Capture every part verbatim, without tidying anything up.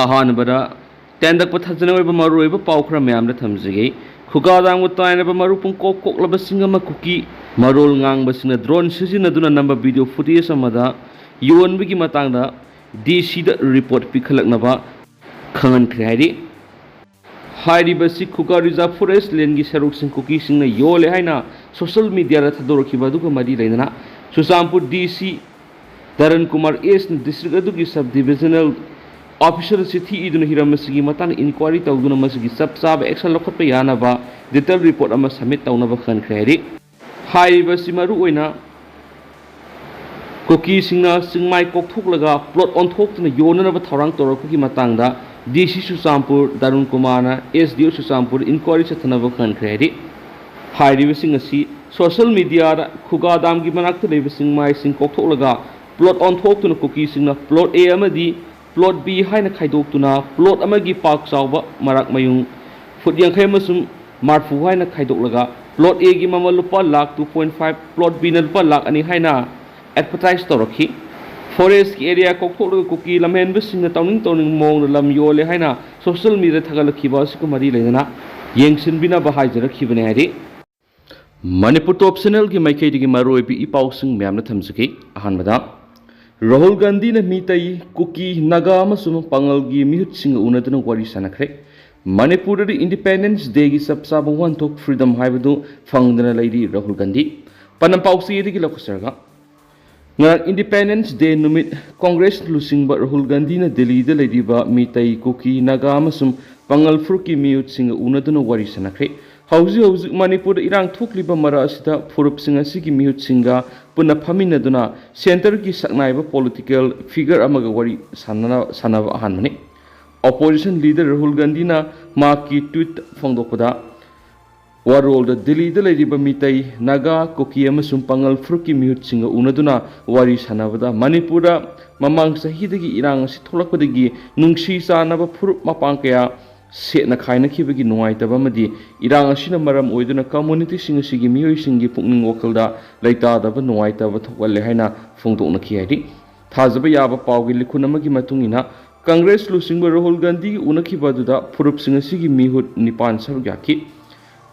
ꯑꯍꯥꯟꯕꯗ ꯇꯦꯟꯗꯛꯄ ꯊꯥꯖꯅ ꯑꯣꯏꯕ ꯃꯔꯨꯑꯣꯏꯕ ꯄꯥꯎ ꯈꯔ ꯃꯌꯥꯝꯗ ꯊꯝꯖꯒꯦ꯫ ꯈꯨꯒꯥꯗꯥꯡꯕꯨ ꯇꯥꯏꯅꯕ ꯃꯔꯨꯞ ꯄꯨꯡꯀꯣꯛ ꯀꯣꯛꯂꯕꯁꯤꯡ ꯑꯃ ꯀꯨꯀꯤ ꯃꯔꯣꯜ ꯉꯥꯡꯕꯁꯤꯡꯅ ꯗ꯭ꯔꯣꯟ ꯁꯤꯖꯤꯟꯅꯗꯨꯅ ꯅꯝꯕ ꯚꯤꯗꯤꯑꯣ ꯐꯨꯇꯦꯖ ꯑꯃꯗ ꯌꯣꯟꯕꯒꯤ ꯃꯇꯥꯡꯗ ꯗꯤ ꯁꯤꯗ ꯔꯤꯄꯣꯔꯠ ꯄꯤꯈꯠꯂꯛꯅꯕ ꯈꯪꯍꯟꯈ꯭ꯔꯦ ꯍꯥꯏꯔꯤ꯫ ꯍꯥꯏꯔꯤꯕꯁꯤ ꯈꯨꯒꯥ ꯔꯤꯖꯥꯔꯚ ꯐꯣꯔꯦꯁ ꯂꯦꯟꯒꯤ ꯁꯔꯨꯛꯁꯤꯡ ꯀꯨꯀꯤꯁꯤꯡꯅ ꯌꯣꯜꯂꯦ ꯍꯥꯏꯅ ꯁꯣꯁꯤꯌꯦꯜ ꯃꯤꯗꯤꯌꯥꯗ ꯊꯥꯗꯣꯔꯛꯈꯤꯕ ꯑꯗꯨꯒ ꯃꯔꯤ ꯂꯩꯅꯅ ꯆꯨꯔꯆꯥꯟꯄꯨꯔ ꯗꯤ ꯁꯤ ꯗꯔꯟ ꯀꯨꯃꯥꯔ ꯑꯦꯁꯅ ꯗꯤꯁꯇ꯭ꯔꯤꯛ ꯑꯗꯨꯒꯤ ꯁꯕ ꯗꯤꯚꯤꯖꯅꯦꯜ ꯑꯣꯐꯤꯁꯔꯗ ꯆꯤꯊꯤ ꯏꯗꯨꯅ ꯍꯤꯔꯝ ꯑꯁꯤꯒꯤ ꯃꯇꯥꯡꯗ ꯏꯟꯀ꯭ꯋꯥꯏꯔꯤ ꯇꯧꯗꯨꯅ ꯃꯁꯤꯒꯤ ꯆꯞ ꯆꯥꯕ ꯑꯦꯛꯁꯟ ꯂꯧꯈꯠꯄ ꯌꯥꯅꯕ ꯗꯤꯇꯦꯜ ꯔꯤꯄꯣꯔꯠ ꯑꯃ ꯁꯕꯃꯤꯠ ꯇꯧꯅꯕ ꯈꯪꯍꯟꯈ꯭ꯔꯦ ꯍꯥꯏꯔꯤ꯫ ꯍꯥꯏꯔꯤꯕꯁꯤ ꯃꯔꯨꯑꯣꯏꯅ ꯀꯨꯀꯤꯁꯤꯡꯅ ꯆꯤꯡꯃꯥꯏ ꯀꯣꯛꯊꯣꯛꯂꯒ ꯄ꯭ꯂꯣꯠ ꯑꯣꯟꯊꯣꯛꯇꯨꯅ ꯌꯣꯟꯅꯅꯕ ꯊꯧꯔꯥꯡ ꯇꯧꯔꯛꯄꯒꯤ ꯃꯇꯥꯡꯗ ꯗꯤ ꯁꯤ ꯆꯨꯔꯆꯥꯟꯄꯨꯔ ꯗꯥꯔꯨꯟ ꯀꯨꯃꯥꯔꯅ ꯑꯦꯁ ꯗꯤ ꯑꯣ ꯆꯨꯔꯆꯥꯟꯄꯨꯔꯗ ꯏꯟꯀ꯭ꯋꯥꯏꯔꯤ ꯆꯠꯊꯅꯕ ꯈꯪꯍꯟꯈ꯭ꯔꯦ ꯍꯥꯏꯔꯤ꯫ ꯍꯥꯏꯔꯤꯕꯁꯤꯡ ꯑꯁꯤ ꯁꯣꯁꯤꯌꯦꯜ ꯃꯤꯗꯤꯌꯥꯗ ꯈꯨꯒꯥ ꯗꯥꯝꯒꯤ ꯃꯅꯥꯛꯇ ꯂꯩꯕ ꯆꯤꯡꯃꯥꯏꯁꯤꯡ ꯀꯣꯛꯊꯣꯛꯂꯒ ꯄ꯭ꯂꯣꯠ ꯑꯣꯟꯊꯣꯛꯇꯨꯅ ꯀꯨꯀꯤꯁꯤꯡꯅ ꯄ꯭ꯂꯣꯠ ꯑꯦ ꯑꯃꯗꯤ ꯄ꯭ꯂꯣꯠ ꯕꯤ ꯍꯥꯏꯅ ꯈꯥꯏꯗꯣꯛꯇꯨꯅ ꯄ꯭ꯂꯣꯠ ꯑꯃꯒꯤ ꯄꯥꯛ ꯆꯥꯎꯕ ꯃꯔꯥꯛ ꯃꯌꯨꯡ ꯐꯨꯠ ꯌꯥꯡꯈꯩ ꯑꯃꯁꯨꯡ ꯃꯔꯐꯨ ꯍꯥꯏꯅ ꯈꯥꯏꯗꯣꯛꯂꯒ ꯄ꯭ꯂꯣꯠ ꯑꯦꯒꯤ ꯃꯃꯜ ꯂꯨꯄꯥ lakh two point five, plot ꯕꯤꯅ ꯂꯨꯄꯥ ꯂꯥꯈ ꯑꯅꯤ ꯍꯥꯏꯅ ꯑꯦꯗꯚꯔꯇꯥꯏꯖ ꯇꯧꯔꯛꯈꯤ꯫ ꯐꯣꯔꯦꯁ꯭ꯠꯀꯤ ꯑꯦꯔꯤꯌꯥ ꯀꯣꯛꯊꯣꯛꯂꯒ ꯀꯨꯀꯤ ꯂꯝꯍꯦꯟꯕꯁꯤꯡꯅ ꯇꯧꯅꯤꯡ ꯇꯧꯅꯤꯡ ꯃꯑꯣꯡꯗ ꯂꯝ ꯌꯣꯜꯂꯦ ꯍꯥꯏꯅ ꯁꯣꯁꯤꯌꯦꯜ ꯃꯤꯗꯤꯌꯥꯗ ꯊꯥꯒꯠꯂꯛꯈꯤꯕ ꯑꯁꯤꯒ ꯃꯔꯤ ꯂꯩꯅꯅ ꯌꯦꯡꯁꯤꯟꯕꯤꯅꯕ ꯍꯥꯏꯖꯔꯛꯈꯤꯕꯅꯤ ꯍꯥꯏꯔꯤ꯫ ꯃꯅꯤꯄꯨꯔ ꯇꯣꯞ ꯆꯦꯅꯦꯜꯒꯤ ꯃꯥꯏꯀꯩꯗꯒꯤ ꯃꯔꯨꯑꯣꯏꯕ ꯏ ꯄꯥꯎꯁꯤꯡ ꯃꯌꯥꯝꯅ ꯊꯝꯖꯒꯦ꯫ ꯑꯍꯥꯟꯕꯗ, ꯔꯥꯍꯨꯜ ꯒꯥꯟꯙꯤꯅ ꯃꯤꯇꯩ, ꯀꯨꯀꯤ, ꯅꯥꯒꯥ ꯑꯃꯁꯨꯡ ꯄꯥꯉꯜꯒꯤ ꯃꯤꯍꯨꯠꯁꯤꯡꯒ ꯎꯅꯗꯨꯅ ꯋꯥꯔꯤ ꯁꯥꯟꯅꯈ꯭ꯔꯦ꯫ ꯃꯅꯤꯄꯨꯔꯗꯗꯤ ꯏꯟꯗꯤꯄꯦꯟꯗꯦꯟꯁ ꯗꯦꯒꯤ ꯆꯞ ꯆꯥꯕ ꯋꯥꯍꯟꯊꯣꯛ ꯐ꯭ꯔꯤꯗꯝ ꯍꯥꯏꯕꯗꯨ ꯐꯪꯗꯅ ꯂꯩꯔꯤ ꯔꯥꯍꯨꯜ ꯒꯥꯟꯙꯤ꯫ ꯄꯅꯝ ꯄꯥꯎꯆꯦꯗꯒꯤ ꯂꯧꯈꯠꯆꯔꯒ, ꯉꯔꯥꯡ ꯏꯟꯗꯤꯄꯦꯟꯗꯦꯟꯁ ꯗꯦ ꯅꯨꯃꯤꯠ ꯀꯣꯡꯒ꯭ꯔꯦꯁ ꯂꯨꯆꯤꯡꯕ ꯔꯥꯍꯨꯜ ꯒꯥꯟꯙꯤꯅ ꯗꯤꯜꯂꯤꯗ ꯂꯩꯔꯤꯕ ꯃꯤꯇꯩ, ꯀꯨꯀꯤ, ꯅꯥꯒꯥ ꯑꯃꯁꯨꯡ ꯄꯥꯉꯜ ꯐꯨꯔꯨꯞꯀꯤ ꯃꯤꯍꯨꯠꯁꯤꯡꯒ ꯎꯅꯗꯨꯅ ꯋꯥꯔꯤ ꯁꯥꯟꯅꯈ꯭ꯔꯦ꯫ ꯍꯧꯖꯤꯛ ꯍꯧꯖꯤꯛ ꯃꯅꯤꯄꯨꯔꯗ ꯏꯔꯥꯡ ꯊꯣꯛꯂꯤꯕ ꯃꯔꯛ ꯑꯁꯤꯗ ꯐꯨꯔꯨꯞꯁꯤꯡ ꯑꯁꯤꯒꯤ ꯃꯤꯍꯨꯠꯁꯤꯡꯒ ꯄꯨꯟꯅ ꯐꯝꯃꯤꯟꯅꯗꯨꯅ ꯁꯦꯟꯇꯔꯒꯤ ꯁꯛꯅꯥꯏꯕ ꯄꯣꯂꯤꯇꯤꯀꯦꯜ ꯐꯤꯒꯔ ꯑꯃꯒ ꯋꯥꯔꯤ ꯁꯥꯟꯅ-, ꯁꯥꯟꯅꯕ ꯑꯍꯥꯟꯕꯅꯤ꯫ ꯑꯣꯄꯣꯖꯤꯁꯟ ꯂꯤꯗꯔ ꯔꯥꯍꯨꯜ ꯒꯥꯟꯙꯤꯅ ꯃꯍꯥꯛꯀꯤ ꯇ꯭ꯋꯤꯠ ꯐꯣꯡꯗꯣꯛꯄꯗ, ꯋꯥꯔꯣꯜꯗ ꯗꯤꯜꯂꯤꯗ ꯂꯩꯔꯤꯕ ꯃꯤꯇꯩ, ꯅꯥꯒꯥ, ꯀꯨꯀꯤ ꯑꯃꯁꯨꯡ ꯄꯥꯉꯜ ꯐꯨꯔꯨꯞꯀꯤ ꯃꯤꯍꯨꯠꯁꯤꯡꯒ ꯎꯅꯗꯨꯅ ꯋꯥꯔꯤ ꯁꯥꯟꯅꯕꯗ ꯃꯅꯤꯄꯨꯔꯗ ꯃꯃꯥꯡ ꯆꯍꯤꯗꯒꯤ ꯏꯔꯥꯡ ꯑꯁꯤ ꯊꯣꯛꯂꯛꯄꯗꯒꯤ ꯅꯨꯡꯁꯤ ꯆꯥꯟꯅꯕ ꯐꯨꯔꯨꯞ ꯃꯄꯥꯡ ꯀꯌꯥ ꯁꯦꯠꯅ ꯈꯥꯏꯅꯈꯤꯕꯒꯤ ꯅꯨꯡꯉꯥꯏꯇꯕ ꯑꯃꯗꯤ ꯏꯔꯥꯡ ꯑꯁꯤꯅ ꯃꯔꯝ ꯑꯣꯏꯗꯨꯅ ꯀꯝꯃ꯭ꯌꯨꯅꯤꯇꯤꯁꯤꯡ ꯑꯁꯤꯒꯤ ꯃꯤꯑꯣꯏꯁꯤꯡꯒꯤ ꯄꯨꯛꯅꯤꯡ ꯋꯥꯈꯜꯗ ꯂꯩꯇꯥꯗꯕ ꯅꯨꯡꯉꯥꯏꯇꯕ ꯊꯣꯛꯍꯜꯂꯦ ꯍꯥꯏꯅ ꯐꯣꯡꯗꯣꯛꯅꯈꯤ ꯍꯥꯏꯔꯤ꯫ ꯊꯥꯖꯕ ꯌꯥꯕ ꯄꯥꯎꯒꯤ ꯂꯤꯈꯨꯟ ꯑꯃꯒꯤ ꯃꯇꯨꯡ ꯏꯟꯅ, ꯀꯪꯒ꯭ꯔꯦꯁ ꯂꯨꯆꯤꯡꯕ ꯔꯥꯍꯨꯜ ꯒꯥꯟꯙꯤꯒꯤ ꯎꯅꯈꯤꯕ ꯑꯗꯨꯗ ꯐꯨꯔꯨꯞꯁꯤꯡ ꯑꯁꯤꯒꯤ ꯃꯤꯍꯨꯠ ꯅꯤꯄꯥꯟ ꯁꯔꯨꯛ ꯌꯥꯈꯤ꯫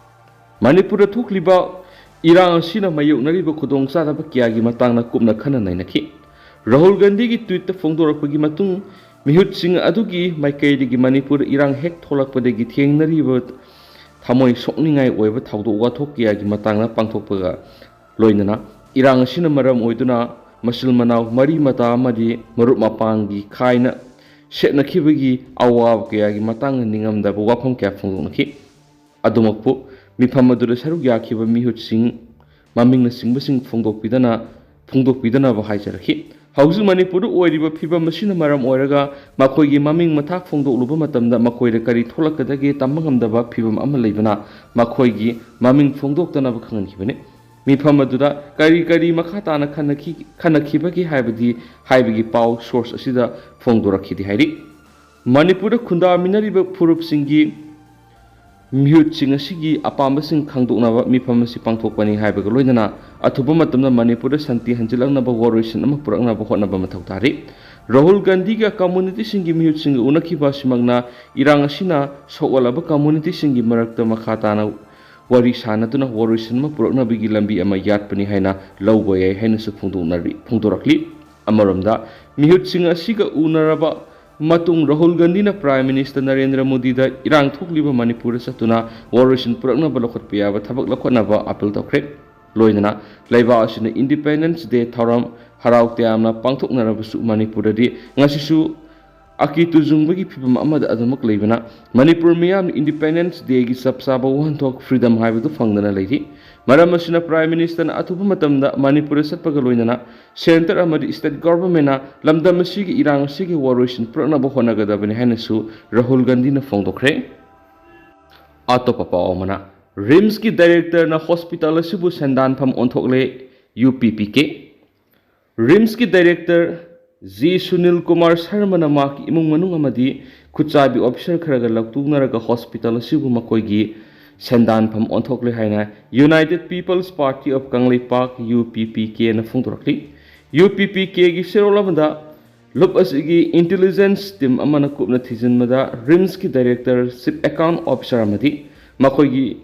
ꯃꯅꯤꯄꯨꯔꯗ ꯊꯣꯛꯂꯤꯕ ꯏꯔꯥꯡ ꯑꯁꯤꯅ ꯃꯥꯌꯣꯛꯅꯔꯤꯕ ꯈꯨꯗꯣꯡꯆꯥꯗꯕ ꯀꯌꯥꯒꯤ ꯃꯇꯥꯡꯗ ꯀꯨꯞꯅ ꯈꯟꯅ ꯅꯩꯅꯈꯤ꯫ ꯔꯥꯍꯨꯜ ꯒꯥꯟꯙꯤꯒꯤ ꯇ꯭ꯋꯤꯠꯇ ꯐꯣꯡꯗꯣꯔꯛꯄꯒꯤ ꯃꯇꯨꯡ, ꯃꯤꯍꯨꯠꯁꯤꯡ ꯑꯗꯨꯒꯤ ꯃꯥꯏꯀꯩꯗꯒꯤ ꯃꯅꯤꯄꯨꯔꯗ ꯏꯔꯥꯡ ꯍꯦꯛ ꯊꯣꯛꯂꯛꯄꯗꯒꯤ ꯊꯦꯡꯅꯔꯤꯕ ꯊꯃꯣꯏ ꯁꯣꯛꯅꯤꯡꯉꯥꯏ ꯑꯣꯏꯕ ꯊꯧꯗꯣꯛ ꯋꯥꯊꯣꯛ ꯀꯌꯥꯒꯤ ꯃꯇꯥꯡꯗ ꯄꯥꯡꯊꯣꯛꯄꯒ ꯂꯣꯏꯅꯅ, ꯏꯔꯥꯡ ꯑꯁꯤꯅ ꯃꯔꯝ ꯑꯣꯏꯗꯨꯅ ꯃꯆꯤꯜ ꯃꯅꯥꯎ, ꯃꯔꯤ ꯃꯇꯥ ꯑꯃꯗꯤ ꯃꯔꯨꯞ ꯃꯄꯥꯡꯒꯤ ꯈꯥꯏꯅ ꯁꯦꯠꯅꯈꯤꯕꯒꯤ ꯑꯋꯥꯕ ꯀꯌꯥꯒꯤ ꯃꯇꯥꯡꯗ ꯅꯤꯡꯉꯝꯗꯕ ꯋꯥꯐꯝ ꯀꯌꯥ ꯐꯣꯡꯗꯣꯛꯅꯈꯤ꯫ ꯑꯗꯨꯃꯛꯄꯨ, ꯃꯤꯐꯝ ꯑꯗꯨꯗ ꯁꯔꯨꯛ ꯌꯥꯈꯤꯕ ꯃꯤꯍꯨꯠꯁꯤꯡ, ꯃꯃꯤꯡꯅꯆꯤꯡꯕꯁꯤꯡ ꯐꯣꯡꯗꯣꯛꯄꯤꯗꯅ, ꯐꯣꯡꯗꯣꯛꯄꯤꯗꯅꯕ ꯍꯥꯏꯖꯔꯛꯈꯤ꯫ ꯍꯧꯖꯤꯛ ꯃꯅꯤꯄꯨꯔꯗ ꯑꯣꯏꯔꯤꯕ ꯐꯤꯕꯝ ꯑꯁꯤꯅ ꯃꯔꯝ ꯑꯣꯏꯔꯒ ꯃꯈꯣꯏꯒꯤ ꯃꯃꯤꯡ ꯃꯊꯥ ꯐꯣꯡꯗꯣꯛꯂꯨꯕ ꯃꯇꯝꯗ ꯃꯈꯣꯏꯗ ꯀꯔꯤ ꯊꯣꯛꯂꯛꯀꯗꯒꯦ ꯇꯝꯕ ꯉꯝꯗꯕ ꯐꯤꯕꯝ ꯑꯃ ꯂꯩꯕꯅ ꯃꯈꯣꯏꯒꯤ ꯃꯃꯤꯡ ꯐꯣꯡꯗꯣꯛꯇꯅꯕ ꯈꯪꯍꯟꯈꯤꯕꯅꯤ꯫ ꯃꯤꯐꯝ ꯑꯗꯨꯗ ꯀꯔꯤ ꯀꯔꯤ ꯃꯈꯥ ꯇꯥꯅ ꯈꯟꯅꯈꯤ-, ꯈꯟꯅꯈꯤꯕꯒꯦ ꯍꯥꯏꯕꯗꯤ ꯍꯥꯏꯕꯒꯤ ꯄꯥꯎ ꯁꯣꯔꯁ ꯑꯁꯤꯗ ꯐꯣꯡꯗꯣꯔꯛꯈꯤꯗꯦ ꯍꯥꯏꯔꯤ꯫ ꯃꯅꯤꯄꯨꯔꯗ ꯈꯨꯟꯗꯥꯃꯤꯟꯅꯔꯤꯕ ꯐꯨꯔꯨꯞꯁꯤꯡꯒꯤ ꯃꯤꯍꯨꯠꯁꯤꯡ ꯑꯁꯤꯒꯤ ꯑꯄꯥꯝꯕꯁꯤꯡ ꯈꯪꯗꯣꯛꯅꯕ ꯃꯤꯐꯝ ꯑꯁꯤ ꯄꯥꯡꯊꯣꯛꯄꯅꯤ ꯍꯥꯏꯕꯒ ꯂꯣꯏꯅꯅ ꯑꯊꯨꯕ ꯃꯇꯝꯗ ꯃꯅꯤꯄꯨꯔꯗ ꯁꯥꯟꯇꯤ ꯍꯟꯖꯤꯜꯂꯛꯅꯕ ꯋꯥꯔꯣꯏꯁꯤꯟ ꯑꯃ ꯄꯨꯔꯛꯅꯕ ꯍꯣꯠꯅꯕ ꯃꯊꯧ ꯇꯥꯔꯤ꯫ ꯔꯥꯍꯨꯜ ꯒꯥꯟꯙꯤꯒ ꯀꯝꯃꯨꯅꯤꯇꯤꯁꯤꯡꯒꯤ ꯃꯤꯍꯨꯠꯁꯤꯡꯒ ꯎꯅꯈꯤꯕ ꯑꯁꯤꯃꯛꯅ ꯏꯔꯥꯡ ꯑꯁꯤꯅ ꯁꯣꯛꯍꯜꯂꯕ ꯀꯝꯃꯨꯅꯤꯇꯤꯁꯤꯡꯒꯤ ꯃꯔꯛꯇ ꯃꯈꯥ ꯇꯥꯅ ꯋꯥꯔꯤ ꯁꯥꯅꯗꯨꯅ ꯋꯥꯔꯣꯏꯁꯤꯟ ꯑꯃ ꯄꯨꯔꯛꯅꯕꯒꯤ ꯂꯝꯕꯤ ꯑꯃ ꯌꯥꯠꯄꯅꯤ ꯍꯥꯏꯅ ꯂꯧꯕ ꯌꯥꯏ ꯍꯥꯏꯅꯁꯨ ꯐꯣꯡꯗꯣꯛꯅꯔꯤ-, ꯐꯣꯡꯗꯣꯔꯛꯂꯤ꯫ ꯑꯃꯔꯣꯝꯗ, ꯃꯤꯍꯨꯠꯁꯤꯡ ꯑꯁꯤꯒ ꯎꯅꯔꯕ ꯃꯇꯨꯡ ꯔꯥꯍꯨꯜ ꯒꯥꯟꯙꯤꯅ ꯄ꯭ꯔꯥꯏꯝ ꯃꯤꯅꯤꯁꯇꯔ ꯅꯔꯦꯟꯗ꯭ꯔ ꯃꯣꯗꯤꯗ ꯏꯔꯥꯡ ꯊꯣꯛꯂꯤꯕ ꯃꯅꯤꯄꯨꯔꯗ ꯆꯠꯇꯨꯅ ꯋꯥꯔꯣꯏꯁꯤꯟ ꯄꯨꯔꯛꯅꯕ ꯂꯧꯈꯠꯄ ꯌꯥꯕ ꯊꯕꯛ ꯂꯧꯈꯠꯅꯕ ꯑꯥꯄꯤꯜ ꯇꯧꯈ꯭ꯔꯦ꯫ ꯂꯣꯏꯅꯅ ꯂꯩꯕꯥꯛ ꯑꯁꯤꯅ ꯏꯟꯗꯤꯄꯦꯟꯗꯦꯟꯁ ꯗꯦ ꯊꯧꯔꯝ ꯍꯔꯥꯎ ꯇꯌꯥꯝꯅ ꯄꯥꯡꯊꯣꯛꯅꯔꯕꯁꯨ ꯃꯅꯤꯄꯨꯔꯗꯗꯤ ꯉꯁꯤꯁꯨ ꯑꯀꯤ ꯇꯨꯖꯨꯡꯕꯒꯤ ꯐꯤꯕꯝ ꯑꯃꯗ ꯑꯗꯨꯃꯛ ꯂꯩꯕꯅ ꯃꯅꯤꯄꯨꯔ ꯃꯤꯌꯥꯝꯅ ꯏꯟꯗꯤꯄꯦꯟꯗꯦꯟꯁ ꯗꯦꯒꯤ ꯆꯞ ꯆꯥꯕ ꯋꯥꯍꯟꯊꯣꯛ ꯐ꯭ꯔꯤꯗꯝ ꯍꯥꯏꯕꯗꯨ ꯐꯪꯗꯅ ꯂꯩꯔꯤ꯫ ꯃꯔꯝ ꯑꯁꯤꯅ ꯄ꯭ꯔꯥꯏꯝ ꯃꯤꯅꯤꯁꯇꯔꯅ ꯑꯊꯨꯕ ꯃꯇꯝꯗ ꯃꯅꯤꯄꯨꯔꯗ ꯆꯠꯄꯒ ꯂꯣꯏꯅꯅ ꯁꯦꯟꯇꯔ ꯑꯃꯗꯤ ꯁ꯭ꯇꯦꯠ ꯒꯣꯚꯔꯟꯃꯦꯟꯠꯅ ꯂꯝꯗꯝ ꯑꯁꯤꯒꯤ ꯏꯔꯥꯡ ꯑꯁꯤꯒꯤ ꯋꯥꯔꯣꯏꯁꯤꯟ ꯄꯨꯔꯛꯅꯕ ꯍꯣꯠꯅꯒꯗꯕꯅꯤ ꯍꯥꯏꯅꯁꯨ ꯔꯥꯍꯨꯜ ꯒꯥꯟꯙꯤꯅ ꯐꯣꯡꯗꯣꯛꯈ꯭ꯔꯦ꯫ ꯑꯇꯣꯞꯄ ꯄꯥꯎ ꯑꯃꯅ, ꯔꯤꯝꯁꯀꯤ ꯗꯥꯏꯔꯦꯛꯇꯔꯅ ꯍꯣꯁꯄꯤꯇꯥꯜ ꯑꯁꯤꯕꯨ ꯁꯦꯟꯗꯥꯟꯐꯝ ꯑꯣꯟꯊꯣꯛꯂꯦ, ꯌꯨ ꯄꯤ ꯄꯤ ꯀꯦ꯫ ꯔꯤꯝꯁꯀꯤ ꯗꯥꯏꯔꯦꯛꯇꯔ ꯖꯤ ꯁꯨꯅꯤꯜ ꯀꯨꯃꯥꯔ ꯁꯔꯃꯅ ꯃꯍꯥꯛꯀꯤ ꯏꯃꯨꯡ ꯃꯅꯨꯡ ꯑꯃꯗꯤ ꯈꯨꯠꯆꯥꯏꯕꯤ ꯑꯣꯐꯤꯁꯥꯔ ꯈꯔꯒ ꯂꯧꯊꯣꯛꯅꯔꯒ ꯍꯣꯁꯄꯤꯇꯥꯜ ꯑꯁꯤꯕꯨ ꯃꯈꯣꯏꯒꯤ ꯁꯦꯟꯗꯥꯟꯐꯝ ꯑꯣꯟꯊꯣꯛꯂꯦ ꯍꯥꯏꯅ United People's Party of ꯀꯪꯂꯩꯄꯥꯛ, ꯌꯨ ꯄꯤ ꯄꯤ ꯀꯦꯅ ꯐꯣꯡꯗꯣꯔꯛꯂꯤ꯫ ꯌꯨ ꯄꯤ ꯄꯤ ꯀꯦꯒꯤ ꯆꯦꯔꯣꯜ ꯑꯃꯗ ꯂꯨꯞ ꯑꯁꯤꯒꯤ intelligence team ꯑꯃꯅ ꯀꯨꯞꯅ ꯊꯤꯖꯤꯟꯕꯗ RIMSꯀꯤ director, chief account officer ꯑꯃꯗꯤ ꯃꯈꯣꯏꯒꯤ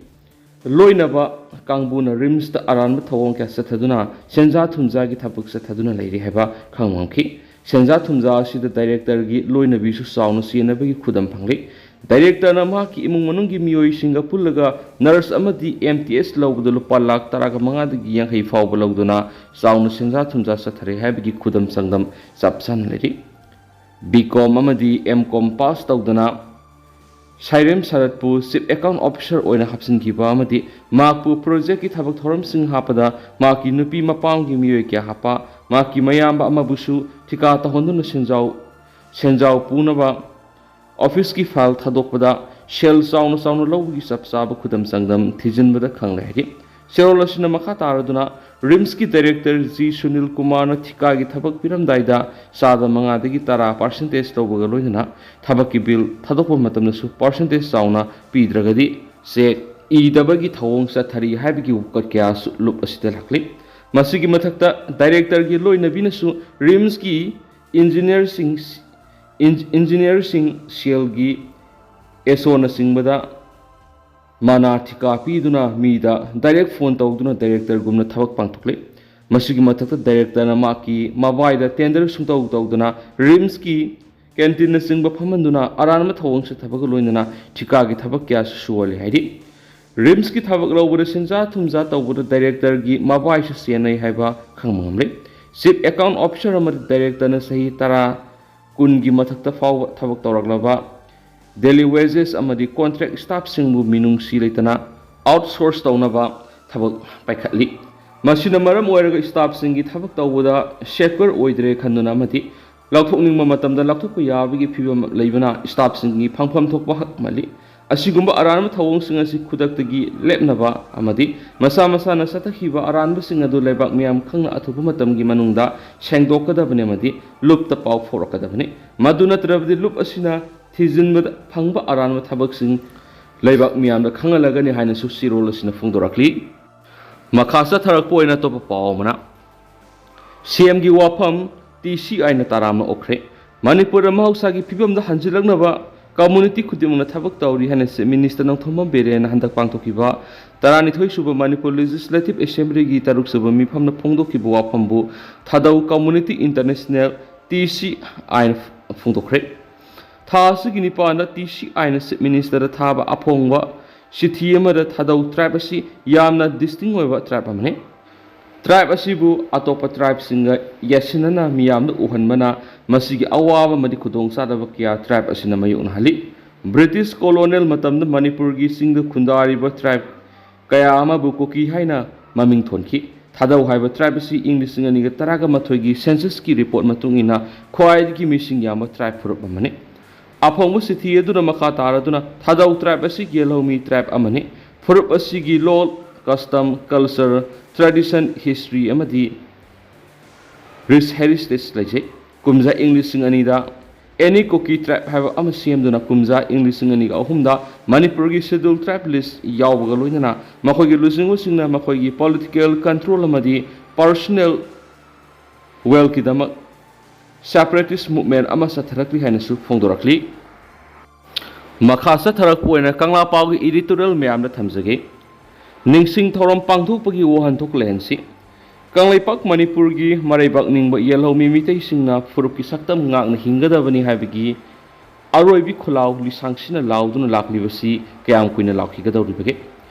ꯂꯣꯏꯅꯕ ꯀꯥꯡꯕꯨꯅ RIMSꯇ ꯑꯔꯥꯟꯕ ꯊꯧꯑꯣꯡ ꯀꯌꯥ ꯆꯠꯊꯗꯨꯅ ꯁꯦꯟꯖꯥ ꯊꯨꯝꯖꯥꯒꯤ ꯊꯕꯛ ꯆꯠꯊꯗꯨꯅ ꯂꯩꯔꯤ ꯍꯥꯏꯕ ꯈꯪꯕ ꯉꯝꯈꯤ꯫ ꯁꯦꯟꯖꯥ ꯊꯨꯝꯖꯥ ꯑꯁꯤꯗ directorꯒꯤ ꯂꯣꯏꯅꯕꯤꯁꯨ ꯆꯥꯎꯅ ꯆꯦꯟꯅꯕꯒꯤ ꯈꯨꯗꯝ ꯐꯪꯂꯤ꯫ Directorꯅ ꯃꯍꯥꯛꯀꯤ ꯏꯃꯨꯡ ꯃꯅꯨꯡꯒꯤ ꯃꯤꯑꯣꯏꯁꯤꯡꯒ ꯄꯨꯜꯂꯒ nurse ꯑꯃꯗꯤ M T S ꯂꯧꯕꯗ ꯂꯨꯄꯥ ꯂꯥꯈ ꯇꯔꯥꯒ ꯃꯉꯥꯗꯒꯤ ꯌꯥꯡꯈꯩ ꯐꯥꯎꯕ ꯂꯧꯗꯨꯅ ꯆꯥꯎꯅ ꯁꯦꯟꯖꯥ ꯊꯨꯝꯖꯥ ꯆꯠꯊꯔꯦ ꯍꯥꯏꯕꯒꯤ ꯈꯨꯗꯝ ꯆꯥꯡꯗꯝ ꯆꯞ ꯆꯥꯅ ꯂꯩꯔꯤ꯫ B Com ꯑꯃꯗꯤ M Com pass ꯇꯧꯗꯅ ꯁꯥꯏꯔꯦꯝ ꯁꯔꯠꯄꯨ chief account officer ꯑꯣꯏꯅ ꯍꯥꯞꯆꯤꯟꯈꯤꯕ ꯑꯃꯗꯤ ꯃꯍꯥꯛꯄꯨ projectꯀꯤ ꯊꯕꯛ ꯊꯧꯔꯝꯁꯤꯡ ꯍꯥꯞꯄꯗ ꯃꯍꯥꯛꯀꯤ ꯅꯨꯄꯤ ꯃꯄꯥꯝꯒꯤ ꯃꯤꯑꯣꯏ ꯀꯌꯥ ꯍꯥꯞꯄ, ꯃꯍꯥꯛꯀꯤ ꯃꯌꯥꯝꯕ ꯑꯃꯕꯨꯁꯨ ꯊꯤꯀꯥ ꯇꯧꯍꯟꯗꯨꯅ ꯁꯦꯟꯖꯥꯎ, ꯁꯦꯟꯖꯥꯎ ꯄꯨꯅꯕ officeꯀꯤ file ꯊꯥꯗꯣꯛꯄꯗ ꯁꯦꯜ ꯆꯥꯎꯅ ꯆꯥꯎꯅ ꯂꯧꯕꯒꯤ ꯆꯞ ꯆꯥꯕ ꯈꯨꯗꯝ ꯆꯥꯡꯗꯝ ꯊꯤꯖꯤꯟꯕꯗ ꯈꯪꯂꯦ ꯍꯥꯏꯔꯤ꯫ ꯆꯦꯔꯣꯜ ꯑꯁꯤꯅ ꯃꯈꯥ ꯇꯥꯔꯗꯨꯅ RIMSꯀꯤ director G ꯁꯨꯅꯤꯜ ꯀꯨꯃꯥꯔꯅ ꯊꯤꯀꯥꯒꯤ ꯊꯕꯛ ꯄꯤꯔꯝꯗꯥꯏꯗ ꯆꯥꯗ ꯃꯉꯥꯗꯒꯤ ꯇꯔꯥ percentage ꯂꯧꯕꯒ ꯂꯣꯏꯅꯅ ꯊꯕꯛꯀꯤ bill ꯊꯥꯗꯣꯛꯄ ꯃꯇꯝꯗꯁꯨ percentage ꯆꯥꯎꯅ ꯄꯤꯗ꯭ꯔꯒꯗꯤ cheque ꯏꯗꯕꯒꯤ ꯊꯧꯑꯣꯡ ꯆꯠꯊꯔꯤ ꯍꯥꯏꯕꯒꯤ ꯋꯥꯀꯠ ꯀꯌꯥꯁꯨ ꯂꯨꯞ ꯑꯁꯤꯗ ꯂꯥꯛꯂꯤ꯫ ꯃꯁꯤꯒꯤ ꯃꯊꯛꯇ directorꯒꯤ ꯂꯣꯏꯅꯕꯤꯅꯁꯨ RIMSꯀꯤ engineerꯁꯤꯡ, engineerꯁꯤꯡ, ꯁꯦꯜꯒꯤ ꯑꯦꯁꯣꯅꯆꯤꯡꯕꯗ ꯃꯅꯥ ꯊꯤꯀꯥ ꯄꯤꯗꯨꯅ ꯃꯤꯗ direct phone ꯇꯧꯗꯨꯅ directorꯒꯨꯝꯅ ꯊꯕꯛ ꯄꯥꯡꯊꯣꯛꯂꯤ꯫ ꯃꯁꯤꯒꯤ ꯃꯊꯛꯇ directorꯅ ꯃꯍꯥꯛꯀꯤ ꯃꯕꯥꯏꯗ tender ꯁꯨꯡꯇꯧ ꯇꯧꯗꯅ RIMSꯀꯤ canteenꯅꯆꯤꯡꯕ ꯐꯝꯍꯟꯗꯨꯅ ꯑꯔꯥꯟꯕ ꯊꯧꯑꯣꯡ ꯆꯠꯊꯕꯒ ꯂꯣꯏꯅꯅ ꯊꯤꯀꯥꯒꯤ ꯊꯕꯛ ꯀꯌꯥꯁꯨ ꯁꯨꯍꯜꯂꯤ ꯍꯥꯏꯔꯤ꯫ RIMSꯀꯤ ꯊꯕꯛ ꯂꯧꯕꯗ ꯁꯦꯟꯖꯥ ꯊꯨꯝꯖꯥ ꯇꯧꯕꯗ directorꯒꯤ ꯃꯕꯥꯏꯁꯨ ꯆꯦꯟꯅꯩ ꯍꯥꯏꯕ ꯈꯪꯕ ꯉꯝꯂꯦ꯫ Chief account officer ꯑꯃꯗꯤ directorꯅ ꯆꯍꯤ ꯇꯔꯥ, ꯀꯨꯟꯒꯤ ꯃꯊꯛꯇ ꯐꯥꯎꯕ ꯊꯕꯛ ꯇꯧꯔꯛꯂꯕ daily wages ꯑꯃꯗꯤ contract staffꯁꯤꯡꯕꯨ ꯃꯤꯅꯨꯡꯁꯤ ꯂꯩꯇꯅ outsource ꯇꯧꯅꯕ ꯊꯕꯛ ꯄꯥꯏꯈꯠꯂꯤ꯫ ꯃꯁꯤꯅ ꯃꯔꯝ ꯑꯣꯏꯔꯒ staffꯁꯤꯡꯒꯤ ꯊꯕꯛ ꯇꯧꯕꯗ safer ꯑꯣꯏꯗ꯭ꯔꯦ ꯈꯟꯗꯨꯅ ꯑꯃꯗꯤ ꯂꯧꯊꯣꯛꯅꯤꯡꯕ ꯃꯇꯝꯗ ꯂꯧꯊꯣꯛꯄ ꯌꯥꯕꯒꯤ ꯐꯤꯚꯝ ꯂꯩꯕꯅ staffꯁꯤꯡꯒꯤ ꯐꯪꯐꯝ ꯊꯣꯛꯄ ꯍꯛ ꯃꯜꯂꯤ꯫ ꯑꯁꯤꯒꯨꯝꯕ ꯑꯔꯥꯟꯕ ꯊꯧꯑꯣꯡꯁꯤꯡ ꯑꯁꯤ ꯈꯨꯗꯛꯇꯒꯤ ꯂꯦꯞꯅꯕ ꯑꯃꯗꯤ ꯃꯁꯥ ꯃꯁꯥꯅ ꯆꯠꯊꯈꯤꯕ ꯑꯔꯥꯟꯕꯁꯤꯡ ꯑꯗꯨ ꯂꯩꯕꯥꯛ ꯃꯤꯌꯥꯝ ꯈꯪꯅ ꯑꯊꯨꯕ ꯃꯇꯝꯒꯤ ꯃꯅꯨꯡꯗ ꯁꯦꯡꯗꯣꯛꯀꯗꯕꯅꯤ ꯑꯃꯗꯤ ꯂꯨꯞꯇ ꯄꯥꯎ ꯐꯥꯎꯔꯛꯀꯗꯕꯅꯤ꯫ ꯃꯗꯨ ꯅꯠꯇ꯭ꯔꯕꯗꯤ ꯂꯨꯞ ꯑꯁꯤꯅ ꯊꯤꯖꯤꯟꯕꯗ ꯐꯪꯕ ꯑꯔꯥꯟꯕ ꯊꯕꯛꯁꯤꯡ ꯂꯩꯕꯥꯛ ꯃꯤꯌꯥꯝꯗ ꯈꯪꯍꯜꯂꯒꯅꯤ ꯍꯥꯏꯅꯁꯨ ꯆꯦꯔꯣꯜ ꯑꯁꯤꯅ ꯐꯣꯡꯗꯣꯔꯛꯂꯤ꯫ ꯃꯈꯥ ꯆꯠꯊꯔꯛꯄ ꯑꯣꯏꯅ ꯑꯇꯣꯞꯄ ꯄꯥꯎ ꯑꯃꯅ, CMꯒꯤ ꯋꯥꯐꯝ, ꯇꯤ ꯁꯤ ꯑꯥꯏꯟꯅ ꯇꯔꯥꯝꯅ ꯑꯣꯛꯈ꯭ꯔꯦ꯫ ꯃꯅꯤꯄꯨꯔꯗ ꯃꯍꯧꯁꯥꯒꯤ ꯐꯤꯕꯝꯗ ꯍꯟꯖꯤꯜꯂꯛꯅꯕ ꯀꯝꯃꯨꯅꯤꯇꯤ ꯈꯨꯗꯤꯡꯃꯛꯅ ꯊꯕꯛ ꯇꯧꯔꯤ ꯍꯥꯏꯅ ꯆꯤꯐ ꯃꯤꯅꯤꯁꯇꯔ ꯅꯣꯡꯊꯣꯝꯕꯝ ꯕꯤꯔꯦꯟꯅ ꯍꯟꯗꯛ ꯄꯥꯡꯊꯣꯛꯈꯤꯕ ꯇꯔꯥꯅꯤꯊꯣꯏ ꯁꯨꯕ ꯃꯅꯤꯄꯨꯔ ꯂꯦꯖꯤꯁꯂꯦꯇꯤꯚ ꯑꯦꯁꯦꯝꯕ꯭ꯂꯤꯒꯤ ꯇꯔꯨꯛ ꯁꯨꯕ ꯃꯤꯐꯝꯅ ꯐꯣꯡꯗꯣꯛꯈꯤꯕ ꯋꯥꯐꯝꯕꯨ ꯊꯥꯗꯧ ꯀꯝꯃꯨꯅꯤꯇꯤ ꯏꯟꯇꯔꯅꯦꯁꯅꯦꯜ, ꯇꯤ ꯁꯤ ꯑꯥꯏꯅ ꯐꯣꯡꯗꯣꯛꯈ꯭ꯔꯦ꯫ ꯊꯥ ꯑꯁꯤꯒꯤ ꯅꯤꯄꯥꯟꯗ ꯇꯤ ꯁꯤ ꯑꯥꯏꯅ ꯆꯤꯐ ꯃꯤꯅꯤꯁꯇꯔꯗ ꯊꯥꯕ ꯑꯐꯣꯡꯕ ꯆꯤꯊꯤ ꯑꯃꯗ ꯊꯥꯗꯧ ꯇ꯭ꯔꯥꯏꯕ ꯑꯁꯤ ꯌꯥꯝꯅ ꯗꯤꯁꯇꯤꯡ ꯑꯣꯏꯕ ꯇ꯭ꯔꯥꯏꯕ ꯑꯃꯅꯤ꯫ ꯇ꯭ꯔꯥꯏꯕ ꯑꯁꯤꯕꯨ ꯑꯇꯣꯞꯄ ꯇ꯭ꯔꯥꯏꯕꯁꯤꯡꯒ ꯌꯦꯠꯁꯤꯟꯅꯅ ꯃꯤꯌꯥꯝꯗ ꯎꯍꯟꯕꯅ ꯃꯁꯤꯒꯤ ꯑꯋꯥꯕ ꯑꯃꯗꯤ ꯈꯨꯗꯣꯡꯆꯥꯗꯕ ꯀꯌꯥ ꯇ꯭ꯔꯥꯏꯕ ꯑꯁꯤꯅ ꯃꯥꯌꯣꯛꯅꯍꯜꯂꯤ꯫ ꯕ꯭ꯔꯤꯇꯤꯁ ꯀꯣꯂꯣꯅꯤꯌꯦꯜ ꯃꯇꯝꯗ ꯃꯅꯤꯄꯨꯔꯒꯤ ꯆꯤꯡꯗ ꯈꯨꯟꯗꯥꯔꯤꯕ ꯇ꯭ꯔꯥꯏꯕ ꯀꯌꯥ ꯑꯃꯕꯨ ꯀꯨꯀꯤ ꯍꯥꯏꯅ ꯃꯃꯤꯡ ꯊꯣꯟꯈꯤ꯫ ꯊꯥꯗꯧ ꯍꯥꯏꯕ ꯇ꯭ꯔꯥꯏꯕ ꯑꯁꯤ ꯏꯪ ꯂꯤꯁꯤꯡ ꯑꯅꯤꯒ ꯇꯔꯥꯒ ꯃꯥꯊꯣꯏꯒꯤ ꯁꯦꯟꯁꯁꯀꯤ ꯔꯤꯄꯣꯔꯠ ꯃꯇꯨꯡ ꯏꯟꯅ ꯈ꯭ꯋꯥꯏꯗꯒꯤ ꯃꯤꯁꯤꯡ ꯌꯥꯝꯕ ꯇ꯭ꯔꯥꯏꯕ ꯐꯨꯔꯨꯞ ꯑꯃꯅꯤ꯫ ꯑꯐꯣꯡꯕ ꯆꯤꯊꯤ ꯑꯗꯨꯅ ꯃꯈꯥ ꯇꯥꯔꯗꯨꯅ ꯊꯥꯗꯧ ꯇ꯭ꯔꯥꯏꯕ ꯑꯁꯤ ꯌꯦꯜꯍꯧꯃꯤ ꯇ꯭ꯔꯥꯏꯕ ꯑꯃꯅꯤ꯫ ꯐꯨꯔꯨꯞ ꯑꯁꯤꯒꯤ ꯂꯣꯜ, ꯀꯁꯇꯝ, ꯀꯜꯆꯔ, ꯇ꯭ꯔꯦꯗꯤꯁꯟ, ꯍꯤꯁꯇ꯭ꯔꯤ ꯑꯃꯗꯤ ꯔꯤꯁ ꯍꯦꯔꯤꯇꯦꯖ ꯂꯩꯖꯩ꯫ ꯀꯨꯝꯖꯥ ꯏꯪ ꯂꯤꯁꯤꯡ ꯑꯅꯤꯗ ꯑꯦꯅꯤ ꯀꯨꯀꯤ ꯇ꯭ꯔꯥꯏꯕ ꯍꯥꯏꯕ ꯑꯃ ꯁꯦꯝꯗꯨꯅ ꯀꯨꯝꯖꯥ ꯏꯪ ꯂꯤꯁꯤꯡ ꯑꯅꯤꯒ ꯑꯍꯨꯝꯗ ꯃꯅꯤꯄꯨꯔꯒꯤ ꯁꯦꯗꯨꯜ ꯇ꯭ꯔꯥꯏꯕ ꯂꯤꯁ ꯌꯥꯎꯕꯒ ꯂꯣꯏꯅꯅ ꯃꯈꯣꯏꯒꯤ ꯂꯨꯆꯤꯡꯕꯁꯤꯡꯅ ꯃꯈꯣꯏꯒꯤ ꯄꯣꯂꯤꯇꯤꯀꯦꯜ ꯀꯟꯇ꯭ꯔꯣꯜ ꯑꯃꯗꯤ ꯄꯔꯁꯣꯅꯦꯜ ꯋꯦꯜꯀꯤꯗꯃꯛ ꯁꯦꯄꯔꯦꯇꯤꯁ ꯃꯨꯚꯃꯦꯟ ꯑꯃ ꯆꯠꯊꯔꯛꯂꯤ ꯍꯥꯏꯅꯁꯨ ꯐꯣꯡꯗꯣꯔꯛꯂꯤ꯫ ꯃꯈꯥ ꯆꯠꯊꯔꯛꯄ ꯑꯣꯏꯅ ꯀꯪꯂꯥ ꯄꯥꯎꯒꯤ ꯏꯗꯤꯇꯣꯔꯤꯌꯦꯜ ꯃꯌꯥꯝꯗ ꯊꯝꯖꯒꯦ꯫ ꯅꯤꯡꯁꯤꯡ ꯊꯧꯔꯝ ꯄꯥꯡꯊꯣꯛꯄꯒꯤ ꯋꯥꯍꯟꯊꯣꯛ ꯂꯩꯍꯟꯁꯤ꯫ ꯀꯪꯂꯩꯄꯥꯛ ꯃꯅꯤꯄꯨꯔꯒꯤ ꯃꯔꯩꯕꯥꯛ ꯅꯤꯡꯕ ꯌꯦꯜꯍꯧꯃꯤ ꯃꯤꯇꯩꯁꯤꯡꯅ ꯐꯨꯔꯨꯞꯀꯤ ꯁꯛꯇꯝ ꯉꯥꯛꯅ ꯍꯤꯡꯒꯗꯕꯅꯤ ꯍꯥꯏꯕꯒꯤ ꯑꯔꯣꯏꯕꯤ ꯈꯨꯂꯥꯎ ꯂꯤꯁꯥꯡꯁꯤꯟꯅ ꯂꯥꯎꯗꯨꯅ ꯂꯥꯛꯂꯤꯕꯁꯤ ꯀꯌꯥꯝ ꯀꯨꯏꯅ ꯂꯥꯎꯈꯤꯒꯗꯧꯔꯤꯕꯒꯦ?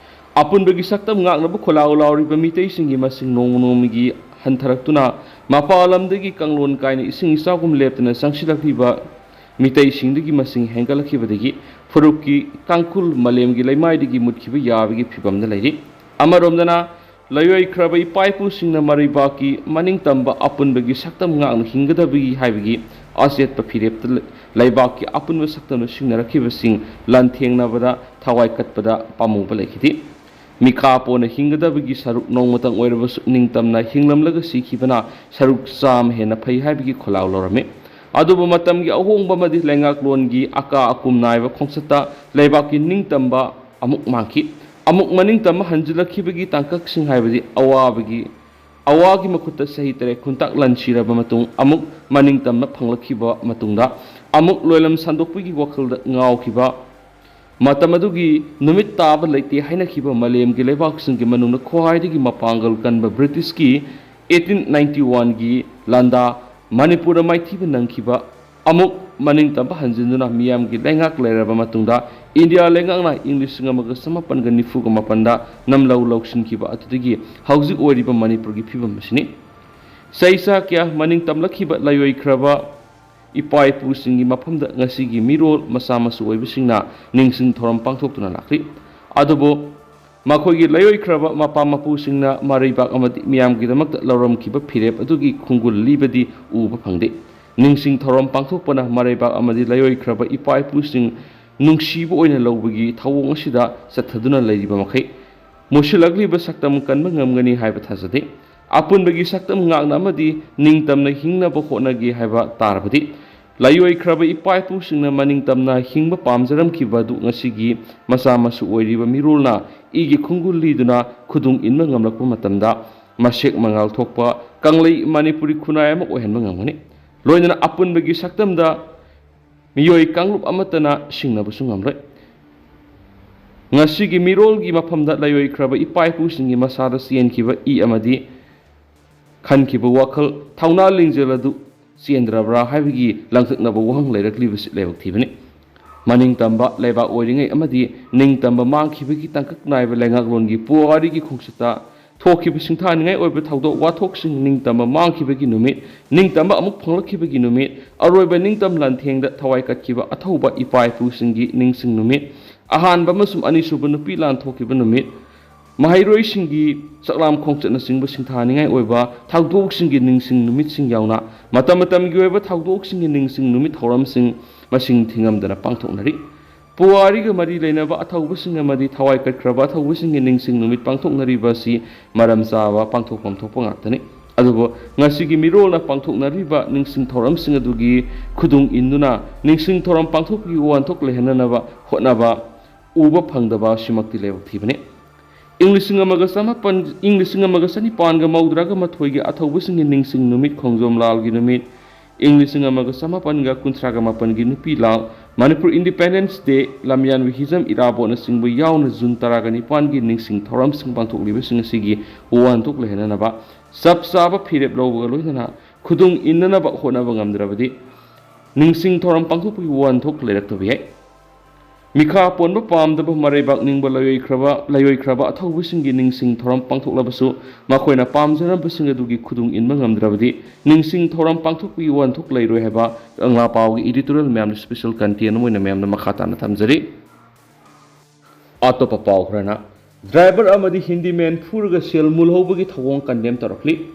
ꯑꯄꯨꯟꯕꯒꯤ ꯁꯛꯇꯝ ꯉꯥꯛꯅꯕ ꯈꯨꯂꯥꯎ ꯂꯥꯎꯔꯤꯕ ꯃꯤꯇꯩꯁꯤꯡꯒꯤ ꯃꯁꯤꯡ ꯅꯣꯡꯃ ꯅꯣꯡꯃꯒꯤ ꯍꯟꯊꯔꯛꯇꯨꯅ ꯃꯄꯥꯟ ꯂꯝꯗꯒꯤ ꯀꯥꯡꯂꯣꯟ ꯀꯥꯏꯅ ꯏꯁꯤꯡ ꯏꯆꯥꯎꯒꯨꯝ ꯂꯦꯞꯇꯅ ꯆꯪꯁꯤꯜꯂꯛꯂꯤꯕ ꯃꯤꯇꯩꯁꯤꯡꯗꯨꯒꯤ ꯃꯁꯤꯡ ꯍꯦꯟꯒꯠꯂꯛꯈꯤꯕꯗꯒꯤ ꯐꯨꯔꯨꯞꯀꯤ ꯇꯥꯡꯈꯨꯜ ꯃꯥꯂꯦꯝꯒꯤ ꯂꯩꯃꯥꯏꯗꯒꯤ ꯃꯨꯠꯈꯤꯕ ꯌꯥꯕꯒꯤ ꯐꯤꯕꯝꯗ ꯂꯩꯔꯤ꯫ ꯑꯃꯔꯣꯝꯗꯅ ꯂꯩꯔꯣꯏꯈ꯭ꯔꯕ ꯏꯄꯥ ꯏꯄꯨꯁꯤꯡꯅ ꯃꯔꯩꯕꯥꯛꯀꯤ ꯃꯅꯤꯡꯇꯝꯕ ꯑꯄꯨꯟꯕꯒꯤ ꯁꯛꯇꯝ ꯉꯥꯛꯅ ꯍꯤꯡꯒꯗꯕꯒꯤ ꯍꯥꯏꯕꯒꯤ ꯑꯆꯦꯠꯄ ꯐꯤꯔꯦꯞꯇ ꯂꯩꯕꯥꯛꯀꯤ ꯑꯄꯨꯟꯕ ꯁꯛꯇꯝꯗ ꯁꯤꯡꯅꯔꯛꯈꯤꯕꯁꯤꯡ ꯂꯥꯟꯊꯦꯡꯅꯕꯗ ꯊꯋꯥꯏ ꯀꯠꯄꯗ ꯄꯥꯝꯃꯨꯕ ꯂꯩꯈꯤꯗꯦ꯫ ꯃꯤꯈꯥ ꯄꯣꯟꯅ ꯍꯤꯡꯒꯗꯕꯒꯤ ꯁꯔꯨꯛ ꯅꯣꯡꯃꯇꯪ ꯑꯣꯏꯔꯕꯁꯨ ꯅꯤꯡꯇꯝꯅ ꯍꯤꯡꯂꯝꯂꯒ ꯁꯤꯈꯤꯕꯅ ꯁꯔꯨꯛ ꯆꯥꯝꯃ ꯍꯦꯟꯅ ꯐꯩ ꯍꯥꯏꯕꯒꯤ ꯈꯣꯜꯂꯥꯎ ꯂꯧꯔꯝꯃꯤ꯫ ꯑꯗꯨꯕꯨ ꯃꯇꯝꯒꯤ ꯑꯍꯣꯡꯕ ꯑꯃꯗꯤ ꯂꯩꯉꯥꯛꯂꯣꯟꯒꯤ ꯑꯀꯥ ꯑꯀꯨꯝ ꯅꯥꯏꯕ ꯈꯣꯡꯆꯠꯇ ꯂꯩꯕꯥꯛꯀꯤ ꯅꯤꯡꯇꯝꯕ ꯑꯃꯨꯛ ꯃꯥꯡꯈꯤ꯫ ꯑꯃꯨꯛ ꯃꯅꯤꯡꯇꯝꯕ ꯍꯟꯖꯤꯜꯂꯛꯈꯤꯕꯒꯤ ꯇꯥꯡꯀꯛꯁꯤꯡ ꯍꯥꯏꯕꯗꯤ ꯑꯋꯥꯕꯒꯤ ꯑꯋꯥꯒꯤ ꯃꯈꯨꯠꯇ ꯆꯍꯤ ꯇꯔꯦꯠ ꯈꯨꯟꯇꯥꯛ ꯂꯥꯟꯁꯤꯔꯕ ꯃꯇꯨꯡ ꯑꯃꯨꯛ ꯃꯅꯤꯡ ꯇꯝꯅ ꯐꯪꯂꯛꯈꯤꯕ ꯃꯇꯨꯡꯗ, ꯑꯃꯨꯛ ꯂꯣꯏꯂꯝ ꯁꯟꯗꯣꯛꯄꯒꯤ ꯋꯥꯈꯜꯗ ꯉꯥꯎꯈꯤꯕ, ꯃꯇꯝ ꯑꯗꯨꯒꯤ ꯅꯨꯃꯤꯠ ꯇꯥꯕ ꯂꯩꯇꯦ ꯍꯥꯏꯅꯈꯤꯕ ꯃꯥꯂꯦꯝꯒꯤ ꯂꯩꯕꯥꯛꯁꯤꯡꯒꯤ ꯃꯅꯨꯡꯗ ꯈ꯭ꯋꯥꯏꯗꯒꯤ ꯃꯄꯥꯡꯒꯜ ꯀꯟꯕ ꯕ꯭ꯔꯤꯇꯤꯁꯀꯤ eighteen ninety one ꯒꯤ ꯂꯥꯟꯗꯥ ꯃꯅꯤꯄꯨꯔꯗ ꯃꯥꯏꯊꯤꯕ ꯅꯪꯈꯤꯕ, ꯑꯃꯨꯛ ꯃꯅꯤꯡ ꯇꯝꯕ ꯍꯟꯖꯤꯟꯗꯨꯅ ꯃꯤꯌꯥꯝꯒꯤ ꯂꯩꯉꯥꯛ ꯂꯩꯔꯕ ꯃꯇꯨꯡꯗ, ꯏꯟꯗꯤꯌꯥ ꯂꯩꯉꯥꯛꯅ ꯏꯪ ꯂꯤꯁꯤꯡ ꯑꯃꯒ ꯆꯃꯥꯄꯟꯒ ꯅꯤꯐꯨꯒ ꯃꯥꯄꯟꯗ ꯅꯝꯂꯧ ꯂꯧꯁꯤꯟꯈꯤꯕ ꯑꯗꯨꯗꯒꯤ ꯍꯧꯖꯤꯛ ꯑꯣꯏꯔꯤꯕ ꯃꯅꯤꯄꯨꯔꯒꯤ ꯐꯤꯕꯝ ꯑꯁꯤꯅꯤ꯫ ꯆꯍꯤ ꯆꯥ ꯀꯌꯥ ꯃꯅꯤꯡ ꯇꯝꯂꯛꯈꯤꯕ ꯂꯥꯏꯑꯣꯏꯈ꯭ꯔꯕ ꯏꯄꯥ ꯏꯄꯨꯁꯤꯡꯒꯤ ꯃꯐꯝꯗ ꯉꯁꯤꯒꯤ ꯃꯤꯔꯣꯜ ꯃꯆꯥ ꯃꯁꯨ ꯑꯣꯏꯕꯁꯤꯡꯅ ꯅꯤꯡꯁꯤꯡ ꯊꯧꯔꯝ ꯄꯥꯡꯊꯣꯛꯇꯨꯅ ꯂꯥꯛꯂꯤ꯫ ꯑꯗꯨꯕꯨ ꯃꯈꯣꯏꯒꯤ ꯂꯥꯏꯑꯣꯏꯈ꯭ꯔꯕ ꯃꯄꯥ ꯃꯄꯨꯁꯤꯡꯅ ꯃꯔꯩꯕꯥꯛ ꯑꯃꯗꯤ ꯃꯤꯌꯥꯝꯒꯤꯗꯃꯛꯇ ꯂꯧꯔꯝꯈꯤꯕ ꯐꯤꯔꯦꯞ ꯑꯗꯨꯒꯤ ꯈꯣꯡꯒꯨꯜ ꯂꯤꯕꯗꯤ ꯎꯕ ꯐꯪꯗꯦ꯫ ꯅꯤꯡꯁꯤꯡ ꯊꯧꯔꯝ ꯄꯥꯡꯊꯣꯛꯄꯅ ꯃꯔꯩꯕꯥꯛ ꯑꯃꯗꯤ ꯂꯥꯏꯑꯣꯏꯈ꯭ꯔꯕ ꯏꯄꯥ ꯏꯄꯨꯁꯤꯡ ꯅꯨꯡꯁꯤꯕ ꯑꯣꯏꯅ ꯂꯧꯕꯒꯤ ꯊꯧꯑꯣꯡ ꯑꯁꯤꯗ ꯆꯠꯊꯗꯨꯅ ꯂꯩꯔꯤꯕ ꯃꯈꯩ, ꯃꯨꯁꯤꯜꯂꯛꯂꯤꯕ ꯁꯛꯇꯝ ꯀꯟꯕ ꯉꯝꯒꯅꯤ ꯍꯥꯏꯕ ꯊꯥꯖꯗꯦ꯫ ꯑꯄꯨꯟꯕꯒꯤ ꯁꯛꯇꯝ ꯉꯥꯛꯅ ꯑꯃꯗꯤ ꯅꯤꯡꯇꯝꯅ ꯍꯤꯡꯅꯕ ꯍꯣꯠꯅꯒꯦ ꯍꯥꯏꯕ ꯇꯥꯔꯕꯗꯤ, ꯂꯥꯏꯑꯣꯏꯈ꯭ꯔꯕ ꯏꯄꯥ ꯏꯄꯨꯁꯤꯡꯅ ꯃꯅꯤꯡ ꯇꯝꯅ ꯍꯤꯡꯕ ꯄꯥꯝꯖꯔꯝꯈꯤꯕ ꯑꯗꯨ ꯉꯁꯤꯒꯤ ꯃꯆꯥ ꯃꯁꯨ ꯑꯣꯏꯔꯤꯕ ꯃꯤꯔꯣꯜꯅ ꯏꯒꯤ ꯈꯣꯡꯒꯨꯜ ꯂꯤꯗꯨꯅ ꯈꯨꯗꯨꯡ ꯏꯟꯕ ꯉꯝꯂꯛꯄ ꯃꯇꯝꯗ, ꯃꯁꯦꯛ ꯃꯉꯥꯜ ꯊꯣꯛꯄ ꯀꯪꯂꯩ ꯃꯅꯤꯄꯨꯔꯤ ꯈꯨꯟꯅꯥꯏ ꯑꯃ ꯑꯣꯏꯍꯟꯕ ꯉꯝꯒꯅꯤ꯫ ꯂꯣꯏꯅꯅ ꯑꯄꯨꯟꯕꯒꯤ ꯁꯛꯇꯝꯗ ꯃꯤꯑꯣꯏ ꯀꯥꯡꯂꯨꯞ ꯑꯃꯠꯇꯅ ꯁꯤꯡꯅꯕꯁꯨ ꯉꯝꯂꯣꯏ꯫ ꯉꯁꯤꯒꯤ ꯃꯤꯔꯣꯜꯒꯤ ꯃꯐꯝꯗ ꯂꯥꯏꯑꯣꯏꯈ꯭ꯔꯕ ꯏꯄꯥ ꯏꯄꯨꯁꯤꯡꯒꯤ ꯃꯁꯥꯗ ꯆꯦꯟꯈꯤꯕ ꯏ ꯑꯃꯗꯤ ꯈꯟꯈꯤꯕ ꯋꯥꯈꯜ, ꯊꯧꯅꯥ ꯂꯤꯡꯖꯦꯜ ꯑꯗꯨ ꯆꯦꯟꯗ꯭ꯔꯕ꯭ꯔꯥ ꯍꯥꯏꯕꯒꯤ ꯂꯥꯡꯇꯛꯅꯕ ꯋꯥꯍꯪ ꯂꯩꯔꯛꯂꯤꯕꯁꯤ ꯂꯥꯏꯕꯛ ꯊꯤꯕꯅꯤ꯫ ꯃꯅꯤꯡ ꯇꯝꯕ ꯂꯩꯕꯥꯛ ꯑꯣꯏꯔꯤꯉꯩ ꯑꯃꯗꯤ ꯅꯤꯡꯇꯝꯕ ꯃꯥꯡꯈꯤꯕꯒꯤ ꯇꯥꯡꯀꯛ ꯅꯥꯏꯕ ꯂꯩꯉꯥꯛꯂꯣꯟꯒꯤ ꯄꯨꯋꯥꯔꯤꯒꯤ ꯈꯣꯡꯆꯠꯇ ꯊꯣꯛꯈꯤꯕ ꯁꯤꯡꯊꯥꯅꯤꯡꯉꯥꯏ ꯑꯣꯏꯕ ꯊꯧꯗꯣꯛ ꯋꯥꯊꯣꯛꯁꯤꯡ, ꯅꯤꯡꯇꯝꯕ ꯃꯥꯡꯈꯤꯕꯒꯤ ꯅꯨꯃꯤꯠ, ꯅꯤꯡꯇꯝꯕ ꯑꯃꯨꯛ ꯐꯪꯂꯛꯈꯤꯕꯒꯤ ꯅꯨꯃꯤꯠ, ꯑꯔꯣꯏꯕ ꯅꯤꯡꯇꯝ ꯂꯥꯟꯊꯦꯡꯗ ꯊꯋꯥꯏ ꯀꯠꯈꯤꯕ ꯑꯊꯧꯕ ꯏꯄꯥ ꯏꯄꯨꯁꯤꯡꯒꯤ ꯅꯤꯡꯁꯤꯡ ꯅꯨꯃꯤꯠ, ꯑꯍꯥꯟꯕ ꯑꯃꯁꯨꯡ ꯑꯅꯤꯁꯨꯕ ꯅꯨꯄꯤ ꯂꯥꯟ ꯊꯣꯛꯈꯤꯕ ꯅꯨꯃꯤꯠ, ꯃꯍꯩꯔꯣꯏꯁꯤꯡꯒꯤ ꯆꯥꯛꯂꯥꯝ ꯈꯣꯡꯆꯠꯅꯆꯤꯡꯕ ꯁꯤꯡꯊꯥꯅꯤꯡꯉꯥꯏ ꯑꯣꯏꯕ ꯊꯧꯗꯣꯛꯁꯤꯡꯒꯤ ꯅꯤꯡꯁꯤꯡ ꯅꯨꯃꯤꯠꯁꯤꯡ ꯌꯥꯎꯅ ꯃꯇꯝ ꯃꯇꯝꯒꯤ ꯑꯣꯏꯕ ꯊꯧꯗꯣꯛꯁꯤꯡꯒꯤ ꯅꯤꯡꯁꯤꯡ ꯅꯨꯃꯤꯠ ꯊꯧꯔꯝꯁꯤꯡ ꯃꯁꯤꯡ ꯊꯤꯉꯝꯗꯅ ꯄꯥꯡꯊꯣꯛꯅꯔꯤ꯫ ꯄꯨꯋꯥꯔꯤꯒ ꯃꯔꯤ ꯂꯩꯅꯕ ꯑꯊꯧꯕꯁꯤꯡ ꯑꯃꯗꯤ ꯊꯋꯥꯏ ꯀꯠꯈ꯭ꯔꯕ ꯑꯊꯧꯕꯁꯤꯡꯒꯤ ꯅꯤꯡꯁꯤꯡ ꯅꯨꯃꯤꯠ ꯄꯥꯡꯊꯣꯛꯅꯔꯤꯕ ꯑꯁꯤ ꯃꯔꯝ ꯆꯥꯕ ꯄꯥꯡꯊꯣꯛꯐꯝ ꯊꯣꯛꯄ ꯉꯥꯛꯇꯅꯤ꯫ ꯑꯗꯨꯕꯨ ꯉꯁꯤꯒꯤ ꯃꯤꯔꯣꯜꯅ ꯄꯥꯡꯊꯣꯛꯅꯔꯤꯕ ꯅꯤꯡꯁꯤꯡ ꯊꯧꯔꯝꯁꯤꯡ ꯑꯗꯨꯒꯤ ꯈꯨꯗꯨꯡ ꯏꯟꯗꯨꯅ ꯅꯤꯡꯁꯤꯡ ꯊꯧꯔꯝ ꯄꯥꯡꯊꯣꯛꯄꯒꯤ ꯋꯥꯍꯟꯊꯣꯛ ꯂꯩꯍꯟꯅꯅꯕ ꯍꯣꯠꯅꯕ ꯎꯕ ꯐꯪꯗꯕ ꯑꯁꯤꯃꯛꯇꯤ ꯂꯥꯏꯕꯛ ꯊꯤꯕꯅꯤ꯫ ꯏꯪ ꯂꯤꯁꯤꯡ ꯑꯃꯒ ꯆꯃꯥꯄꯟ, ꯏꯪ ꯂꯤꯁꯤꯡ ꯑꯃꯒ ꯆꯅꯤꯄꯥꯟꯒ ꯃꯧꯗ꯭ꯔꯥꯒ ꯃꯥꯊꯣꯏꯒꯤ ꯑꯊꯧꯕꯁꯤꯡꯒꯤ ꯅꯤꯡꯁꯤꯡ ꯅꯨꯃꯤꯠ, ꯈꯣꯡꯖꯣꯝ ꯂꯥꯜꯒꯤ ꯅꯨꯃꯤꯠ, ꯏꯪ ꯂꯤꯁꯤꯡ ꯑꯃꯒ ꯆꯃꯥꯄꯟꯒ ꯀꯨꯟꯊ꯭ꯔꯥꯒ ꯃꯥꯄꯟꯒꯤ ꯅꯨꯄꯤ ꯂꯥꯜ, ꯃꯅꯤꯄꯨꯔ Independence Day, ꯂꯝꯌꯥꯟꯕ ꯍꯤꯖꯝ ꯏꯔꯥꯕꯣꯠꯅꯆꯤꯡꯕ ꯌꯥꯎꯅ ꯖꯨꯟ ꯇꯔꯥꯒ ꯅꯤꯄꯥꯟꯒꯤ ꯅꯤꯡꯁꯤꯡ ꯊꯧꯔꯝꯁꯤꯡ ꯄꯥꯡꯊꯣꯛꯂꯤꯕꯁꯤꯡ ꯑꯁꯤꯒꯤ ꯋꯥꯍꯟꯊꯣꯛ ꯂꯩꯍꯟꯅꯅꯕ ꯆꯞ ꯆꯥꯕ ꯐꯤꯔꯦꯞ ꯂꯧꯕꯒ ꯂꯣꯏꯅꯅ ꯈꯨꯗꯨꯡ ꯏꯟꯅꯅꯕ ꯍꯣꯠꯅꯕ ꯉꯝꯗ꯭ꯔꯕꯗꯤ ꯅꯤꯡꯁꯤꯡ ꯊꯧꯔꯝ ꯄꯥꯡꯊꯣꯛꯄꯒꯤ ꯋꯥꯍꯟꯊꯣꯛ ꯂꯩꯔꯛꯇꯕ ꯌꯥꯏ꯫ ꯃꯤꯈꯥ ꯄꯣꯟꯕ ꯄꯥꯝꯗꯕ ꯃꯔꯩꯕꯥꯛ ꯅꯤꯡꯕ ꯂꯥꯏꯑꯣꯏꯈ꯭ꯔꯕ, ꯂꯥꯏꯑꯣꯏꯈ꯭ꯔꯕ ꯑꯊꯧꯕꯁꯤꯡꯒꯤ ꯅꯤꯡꯁꯤꯡ ꯊꯧꯔꯝ ꯄꯥꯡꯊꯣꯛꯂꯕꯁꯨ ꯃꯈꯣꯏꯅ ꯄꯥꯝꯖꯔꯝꯕꯁꯤꯡ ꯑꯗꯨꯒꯤ ꯈꯨꯗꯨꯡ ꯏꯟꯕ ꯉꯝꯗ꯭ꯔꯕꯗꯤ ꯅꯤꯡꯁꯤꯡ ꯊꯧꯔꯝ ꯄꯥꯡꯊꯣꯛꯄꯒꯤ ꯋꯥꯍꯟꯊꯣꯛ ꯂꯩꯔꯣꯏ ꯍꯥꯏꯕ ꯀꯪꯂꯥ ꯄꯥꯎꯒꯤ editorial ꯃꯌꯥꯝꯗ special content ꯑꯃ ꯑꯣꯏꯅ ꯃꯌꯥꯝꯗ ꯃꯈꯥ ꯇꯥꯅ ꯊꯝꯖꯔꯤ꯫ ꯑꯇꯣꯞꯄ ꯄꯥꯎ ꯈꯔꯅ, ꯗ꯭ꯔꯥꯏꯚꯔ ꯑꯃꯗꯤ ꯍꯤꯟꯗꯤꯃꯦꯟ ꯐꯨꯔꯒ ꯁꯦꯜ ꯃꯨꯜꯍꯧꯕꯒꯤ ꯊꯧꯑꯣꯡ condemn ꯇꯧꯔꯛꯂꯤ꯫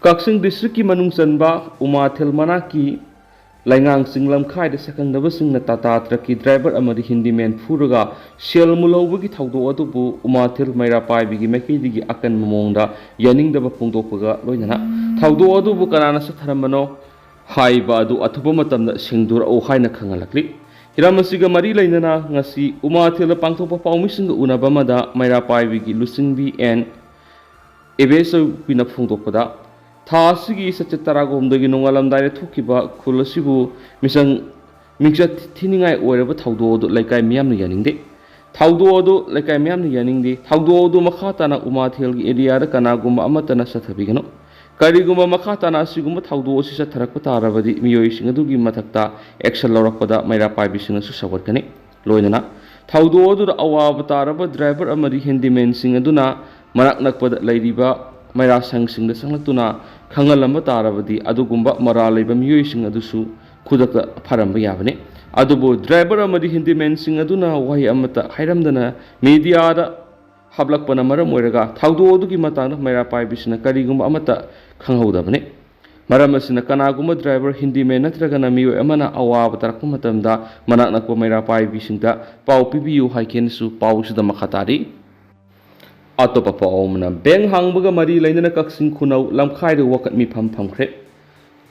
ꯀꯛꯆꯤꯡ districtꯀꯤ ꯃꯅꯨꯡ ꯆꯟꯕ ꯎꯃꯥꯊꯦꯜ ꯃꯅꯥꯛꯀꯤ ꯂꯩꯉꯥꯡ ꯆꯤꯡ ꯂꯝꯈꯥꯏꯗ ꯁꯛꯈꯪꯅꯕꯁꯤꯡꯅ ꯇꯥꯇꯥ ꯇ꯭ꯔꯛꯀꯤ ꯗ꯭ꯔꯥꯏꯚꯔ ꯑꯃꯗꯤ ꯍꯤꯟꯗꯤꯃꯦꯟ ꯐꯨꯔꯒ ꯁꯦꯜ ꯃꯨꯜꯍꯧꯕꯒꯤ ꯊꯧꯗꯣꯛ ꯑꯗꯨꯕꯨ ꯎꯃꯥꯊꯦꯜ ꯃꯩꯔꯥ ꯄꯥꯏꯕꯤꯒꯤ ꯃꯥꯏꯀꯩꯗꯒꯤ ꯑꯀꯟꯕ ꯃꯑꯣꯡꯗ ꯌꯥꯅꯤꯡꯗꯕ ꯐꯣꯡꯗꯣꯛꯄꯒ ꯂꯣꯏꯅꯅ ꯊꯧꯗꯣꯛ ꯑꯗꯨꯕꯨ ꯀꯅꯥꯅ ꯆꯠꯊꯔꯝꯕꯅꯣ ꯍꯥꯏꯕ ꯑꯗꯨ ꯑꯊꯨꯕ ꯃꯇꯝꯗ ꯁꯦꯡꯗꯣꯔꯛꯎ ꯍꯥꯏꯅ ꯈꯪꯍꯜꯂꯛꯂꯤ꯫ ꯍꯤꯔꯝ ꯑꯁꯤꯒ ꯃꯔꯤ ꯂꯩꯅꯅ ꯉꯁꯤ ꯎꯃꯥꯊꯦꯜꯗ ꯄꯥꯡꯊꯣꯛꯄ ꯄꯥꯎꯃꯤꯁꯤꯡꯒ ꯎꯅꯕ ꯑꯃꯗ ꯃꯩꯔꯥ ꯄꯥꯏꯕꯤꯒꯤ ꯂꯨꯆꯤꯡꯕꯤ ꯑꯦꯟ ꯑꯦꯕꯦꯆꯧꯕꯤꯅ ꯐꯣꯡꯗꯣꯛꯄꯗ, ꯊꯥ ꯑꯁꯤꯒꯤ ꯆꯩꯆꯠ ꯇꯔꯥꯒꯍꯨꯝꯗꯣꯏꯒꯤ ꯅꯣꯡꯉꯥꯜꯂꯝꯗꯥꯏꯗ ꯊꯣꯛꯈꯤꯕ ꯈꯨꯜ ꯑꯁꯤꯕꯨ ꯃꯤꯁꯪ, ꯃꯤꯡꯆꯠ ꯊꯤꯅꯤꯡꯉꯥꯏ ꯑꯣꯏꯔꯕ ꯊꯧꯗꯣꯛ ꯑꯗꯨ ꯂꯩꯀꯥꯏ ꯃꯤꯌꯥꯝꯅ ꯌꯥꯅꯤꯡꯗꯦ꯫ ꯊꯧꯗꯣꯛ ꯑꯗꯨ ꯂꯩꯀꯥꯏ ꯃꯤꯌꯥꯝꯅ ꯌꯥꯅꯤꯡꯗꯦ꯫ ꯊꯧꯗꯣꯛ ꯑꯗꯨ ꯃꯈꯥ ꯇꯥꯅ ꯎꯃꯥꯊꯦꯜꯒꯤ areaꯗ ꯀꯅꯥꯒꯨꯝꯕ ꯑꯃꯠꯇꯅ ꯆꯠꯊꯕꯤꯒꯅꯨ꯫ ꯀꯔꯤꯒꯨꯝꯕ ꯃꯈꯥ ꯇꯥꯅ ꯑꯁꯤꯒꯨꯝꯕ ꯊꯧꯗꯣꯛ ꯑꯁꯤ ꯆꯠꯊꯔꯛꯄ ꯇꯥꯔꯕꯗꯤ ꯃꯤꯑꯣꯏꯁꯤꯡ ꯑꯗꯨꯒꯤ ꯃꯊꯛꯇ action ꯂꯧꯔꯛꯄꯗ ꯃꯩꯔꯥ ꯄꯥꯏꯕꯤꯁꯤꯡꯅꯁꯨ ꯁꯧꯒꯠꯀꯅꯤ꯫ ꯂꯣꯏꯅꯅ ꯊꯧꯗꯣꯛ ꯑꯗꯨꯗ ꯑꯋꯥꯕ ꯇꯥꯔꯕ ꯗ꯭ꯔꯥꯏꯚꯔ ꯑꯃꯗꯤ ꯍꯦꯟꯗꯤꯃꯦꯟꯁꯤꯡ ꯑꯗꯨꯅ ꯃꯅꯥꯛ ꯅꯛꯄꯗ ꯂꯩꯔꯤꯕ ꯃꯩꯔꯥ ꯁꯪꯁꯤꯡꯗ ꯆꯪꯂꯛꯇꯨꯅ ꯈꯪꯍꯜꯂꯝꯕ ꯇꯥꯔꯕꯗꯤ ꯑꯗꯨꯒꯨꯝꯕ ꯃꯔꯥꯜ ꯂꯩꯕ ꯃꯤꯑꯣꯏꯁꯤꯡ ꯑꯗꯨꯁꯨ ꯈꯨꯗꯛꯇ ꯐꯔꯝꯕ ꯌꯥꯕꯅꯤ꯫ ꯑꯗꯨꯕꯨ ꯗ꯭ꯔꯥꯏꯚꯔ ꯑꯃꯗꯤ ꯍꯦꯟꯗꯤꯃꯦꯟꯁꯤꯡ ꯑꯗꯨꯅ ꯋꯥꯍꯩ ꯑꯃꯠꯇ ꯍꯥꯏꯔꯝꯗꯅ ꯃꯤꯗꯤꯌꯥꯗ ꯍꯥꯞꯂꯛꯄꯅ ꯃꯔꯝ ꯑꯣꯏꯔꯒ ꯊꯧꯗꯣꯛ ꯑꯗꯨꯒꯤ ꯃꯇꯥꯡꯗ ꯃꯩꯔꯥ ꯄꯥꯏꯕꯤꯁꯤꯡꯅ ꯀꯔꯤꯒꯨꯝꯕ ꯑꯃꯠꯇ ꯈꯪꯍꯧꯗꯕꯅꯤ꯫ ꯃꯔꯝ ꯑꯁꯤꯅ ꯀꯅꯥꯒꯨꯝꯕ ꯗ꯭ꯔꯥꯏꯚꯔ ꯍꯦꯟꯗꯤꯃꯦꯟ ꯅꯠꯇ꯭ꯔꯒꯅ ꯃꯤꯑꯣꯏ ꯑꯃꯅ ꯑꯋꯥꯕ ꯇꯥꯔꯛꯄ ꯃꯇꯝꯗ ꯃꯅꯥꯛ ꯅꯛꯄ ꯃꯩꯔꯥ ꯄꯥꯏꯕꯤꯁꯤꯡꯗ ꯄꯥꯎ ꯄꯤꯕꯤꯌꯨ ꯍꯥꯏꯈꯤꯅꯁꯨ ꯄꯥꯎꯁꯤꯗ ꯃꯈꯥ ꯇꯥꯔꯤ꯫ ꯑꯇꯣꯞꯄ ꯄꯥꯎ ꯑꯃꯅ, ꯕꯦꯡ ꯍꯥꯡꯕꯒ ꯃꯔꯤ ꯂꯩꯅꯅ ꯀꯛꯆꯤꯡ ꯈꯨꯅꯧ ꯂꯝꯈꯥꯏꯗ ꯋꯥꯀꯠ ꯃꯤꯐꯝ ꯐꯝꯈ꯭ꯔꯦ꯫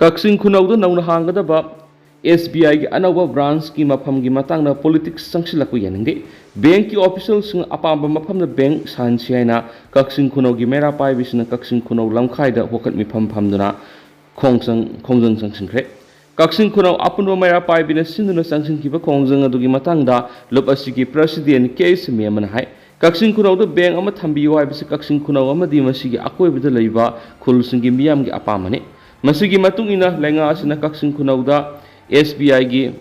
ꯀꯛꯆꯤꯡ ꯈꯨꯅꯧꯗ ꯅꯧꯅ ꯍꯥꯡꯒꯗꯕ ꯑꯦꯁ ꯕꯤ ꯑꯥꯏꯒꯤ ꯑꯅꯧꯕ ꯕ꯭ꯔꯥꯟꯁꯀꯤ ꯃꯐꯝꯒꯤ ꯃꯇꯥꯡꯗ ꯄꯣꯂꯤꯇꯤꯛꯁ ꯆꯪꯁꯤꯜꯂꯛꯄ ꯌꯥꯅꯤꯡꯗꯦ꯫ ꯕꯦꯡꯛꯀꯤ ꯑꯣꯐꯤꯁꯤꯌꯦꯜꯁꯤꯡ ꯑꯄꯥꯝꯕ ꯃꯐꯝꯗ ꯕꯦꯡꯛ ꯁꯥꯍꯟꯁꯤ ꯍꯥꯏꯅ ꯀꯛꯆꯤꯡ ꯈꯨꯅꯧꯒꯤ ꯃꯩꯔꯥ ꯄꯥꯏꯕꯤꯁꯤꯡꯅ ꯀꯛꯆꯤꯡ ꯈꯨꯅꯧ ꯂꯝꯈꯥꯏꯗ ꯋꯥꯀꯠ ꯃꯤꯐꯝ ꯐꯝꯗꯨꯅ ꯈꯣꯡꯖꯪ ꯈꯣꯡꯖꯪ ꯆꯪꯁꯤꯟꯈ꯭ꯔꯦ꯫ ꯀꯛꯆꯤꯡ ꯈꯨꯅꯧ ꯑꯄꯨꯟꯕ ꯃꯩꯔꯥ ꯄꯥꯏꯕꯤꯅ ꯁꯤꯟꯗꯨꯅ ꯆꯪꯁꯤꯟꯈꯤꯕ ꯈꯣꯡꯖꯪ ꯑꯗꯨꯒꯤ ꯃꯇꯥꯡꯗ ꯂꯨꯞ ꯑꯁꯤꯒꯤ ꯄ꯭ꯔꯁꯤꯗꯦꯟ ꯀꯦ ꯑꯦꯁ ꯃꯦꯃꯟꯅ ꯍꯥꯏ, ꯀꯛꯆꯤꯡ ꯈꯨꯅꯧꯗ ꯕꯦꯡꯛ ꯑꯃ ꯊꯝꯕꯤꯌꯨ ꯍꯥꯏꯕꯁꯤ ꯀꯛꯆꯤꯡ ꯈꯨꯅꯧ ꯑꯃꯗꯤ ꯃꯁꯤꯒꯤ ꯑꯀꯣꯏꯕꯗ ꯂꯩꯕ ꯈꯨꯜꯁꯤꯡꯒꯤ ꯃꯤꯌꯥꯝꯒꯤ ꯑꯄꯥꯝꯕꯅꯤ꯫ ꯃꯁꯤꯒꯤ ꯃꯇꯨꯡ ꯏꯟꯅ ꯂꯩꯉꯥꯛ ꯑꯁꯤꯅ ꯀꯛꯆꯤꯡ ꯈꯨꯅꯧꯗ ꯑꯦꯁ ꯕꯤ ꯑꯥꯏꯒꯤ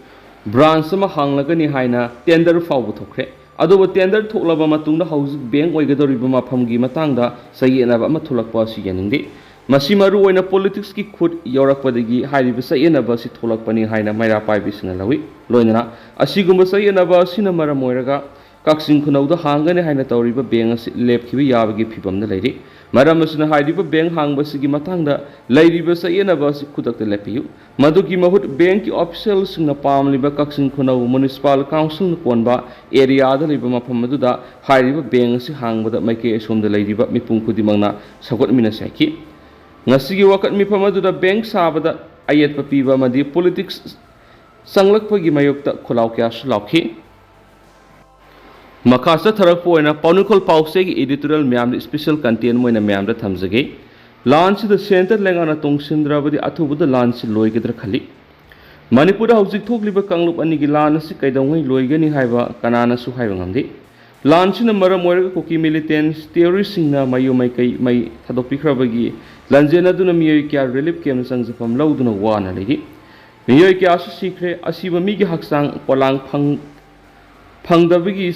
ꯕ꯭ꯔꯥꯟꯁ ꯑꯃ ꯍꯥꯡꯂꯒꯅꯤ ꯍꯥꯏꯅ ꯇꯦꯟꯗꯔ ꯐꯥꯎꯕ ꯊꯣꯛꯈ꯭ꯔꯦ꯫ ꯑꯗꯨꯕꯨ ꯇꯦꯟꯗꯔ ꯊꯣꯛꯂꯕ ꯃꯇꯨꯡꯗ ꯍꯧꯖꯤꯛ ꯕꯦꯡꯛ ꯑꯣꯏꯒꯗꯧꯔꯤꯕ ꯃꯐꯝꯒꯤ ꯃꯇꯥꯡꯗ ꯆꯌꯦꯠꯅꯕ ꯑꯃ ꯊꯣꯛꯂꯛꯄ ꯑꯁꯤ ꯌꯥꯅꯤꯡꯗꯦ꯫ ꯃꯁꯤ ꯃꯔꯨꯑꯣꯏꯅ ꯄꯣꯂꯤꯇꯤꯛꯁꯀꯤ ꯈꯨꯠ ꯌꯧꯔꯛꯄꯗꯒꯤ ꯍꯥꯏꯔꯤꯕ ꯆꯌꯦꯠꯅꯕ ꯑꯁꯤ ꯊꯣꯛꯂꯛꯄꯅꯤ ꯍꯥꯏꯅ ꯃꯩꯔꯥ ꯄꯥꯏꯕꯤꯁꯤꯡꯅ ꯂꯧꯏ꯫ ꯂꯣꯏꯅꯅ ꯑꯁꯤꯒꯨꯝꯕ ꯆꯌꯦꯠꯅꯕ ꯑꯁꯤꯅ ꯃꯔꯝ ꯑꯣꯏꯔꯒ ꯀꯛꯆꯤꯡ ꯈꯨꯅꯧꯗ ꯍꯥꯡꯒꯅꯤ ꯍꯥꯏꯅ ꯇꯧꯔꯤꯕ ꯕꯦꯡꯛ ꯑꯁꯤ ꯂꯦꯞꯈꯤꯕ ꯌꯥꯕꯒꯤ ꯐꯤꯕꯝꯗ ꯂꯩꯔꯤ꯫ ꯃꯔꯝ ꯑꯁꯤꯅ ꯍꯥꯏꯔꯤꯕ ꯕꯦꯡꯛ ꯍꯥꯡꯕ ꯑꯁꯤꯒꯤ ꯃꯇꯥꯡꯗ ꯂꯩꯔꯤꯕ ꯆꯌꯦꯠꯅꯕ ꯑꯁꯤ ꯈꯨꯗꯛꯇ ꯂꯦꯞꯄꯤꯌꯨ꯫ ꯃꯗꯨꯒꯤ ꯃꯍꯨꯠ ꯕꯦꯡꯛꯀꯤ ꯑꯣꯐꯤꯁꯤꯌꯦꯜꯁꯤꯡꯅ ꯄꯥꯝꯂꯤꯕ ꯀꯛꯆꯤꯡ ꯈꯨꯅꯧ ꯃ꯭ꯌꯨꯅꯤꯁꯤꯄꯥꯜ ꯀꯥꯎꯟꯁꯤꯜꯅ ꯀꯣꯟꯕ ꯑꯦꯔꯤꯌꯥꯗ ꯂꯩꯕ ꯃꯐꯝ ꯑꯗꯨꯗ ꯍꯥꯏꯔꯤꯕ ꯕꯦꯡꯛ ꯑꯁꯤ ꯍꯥꯡꯕꯗ ꯃꯥꯏꯀꯩ ꯑꯁꯣꯝꯗ ꯂꯩꯔꯤꯕ ꯃꯤꯄꯨꯝ ꯈꯨꯗꯤꯡꯃꯛꯅ ꯁꯧꯒꯠꯃꯤꯟꯅꯁꯤ ꯍꯥꯏꯈꯤ꯫ ꯉꯁꯤꯒꯤ ꯋꯥꯀꯠ ꯃꯤꯐꯝ ꯑꯗꯨꯗ ꯕꯦꯡꯛ ꯁꯥꯕꯗ ꯑꯌꯦꯠꯄ ꯄꯤꯕ ꯑꯃꯗꯤ ꯄꯣꯂꯤꯇꯤꯛꯁ ꯆꯪꯂꯛꯄꯒꯤ ꯃꯥꯌꯣꯛꯇ ꯈꯣꯜꯂꯥꯎ ꯀꯌꯥꯁꯨ ꯂꯥꯎꯈꯤ꯫ ꯃꯈꯥ ꯆꯠꯊꯔꯛꯄ ꯑꯣꯏꯅ ꯄꯥꯎꯅꯤꯡꯈꯣꯜ ꯄꯥꯎꯆꯦꯒꯤ editorial ꯃꯌꯥꯝꯗ special content ꯑꯣꯏꯅ ꯃꯌꯥꯝꯗ ꯊꯝꯖꯒꯦ꯫ ꯂꯥꯟꯁꯤꯗ ꯁꯦꯟꯇꯔ ꯂꯩꯉꯥꯛꯅ ꯇꯨꯡꯁꯤꯟꯗ꯭ꯔꯕꯗꯤ ꯑꯊꯨꯕꯗ ꯂꯥꯟꯁꯤ ꯂꯣꯏꯒꯗ꯭ꯔꯥ ꯈꯜꯂꯤ꯫ ꯃꯅꯤꯄꯨꯔꯗ ꯍꯧꯖꯤꯛ ꯊꯣꯛꯂꯤꯕ ꯀꯥꯡꯂꯨꯞ ꯑꯅꯤꯒꯤ ꯂꯥꯟ ꯑꯁꯤ ꯀꯩꯗꯧꯉꯩ ꯂꯣꯏꯒꯅꯤ ꯍꯥꯏꯕ ꯀꯅꯥꯅꯁꯨ ꯍꯥꯏꯕ ꯉꯝꯗꯦ꯫ ꯂꯥꯟꯁꯤꯅ ꯃꯔꯝ ꯑꯣꯏꯔꯒ ꯀꯨꯀꯤ militants, terroristꯁꯤꯡꯅ ꯃꯌꯨꯝ ꯃꯥꯏꯀꯩ ꯃꯩ ꯊꯥꯗꯣꯛꯄꯤꯈ꯭ꯔꯕꯒꯤ ꯂꯥꯟꯖꯦꯟ ꯑꯗꯨꯅ ꯃꯤꯑꯣꯏ ꯀꯌꯥ relief campꯇ ꯆꯪꯖꯐꯝ ꯂꯧꯗꯨꯅ ꯋꯥꯅ ꯂꯩꯔꯤ꯫ ꯃꯤꯑꯣꯏ ꯀꯌꯥꯁꯨ ꯁꯤꯈ꯭ꯔꯦ꯫ ꯑꯁꯤꯕ ꯃꯤꯒꯤ ꯍꯛꯆꯥꯡ ꯄꯣꯂꯥꯡ ꯐꯪ-, ꯐꯪꯗꯕꯒꯤ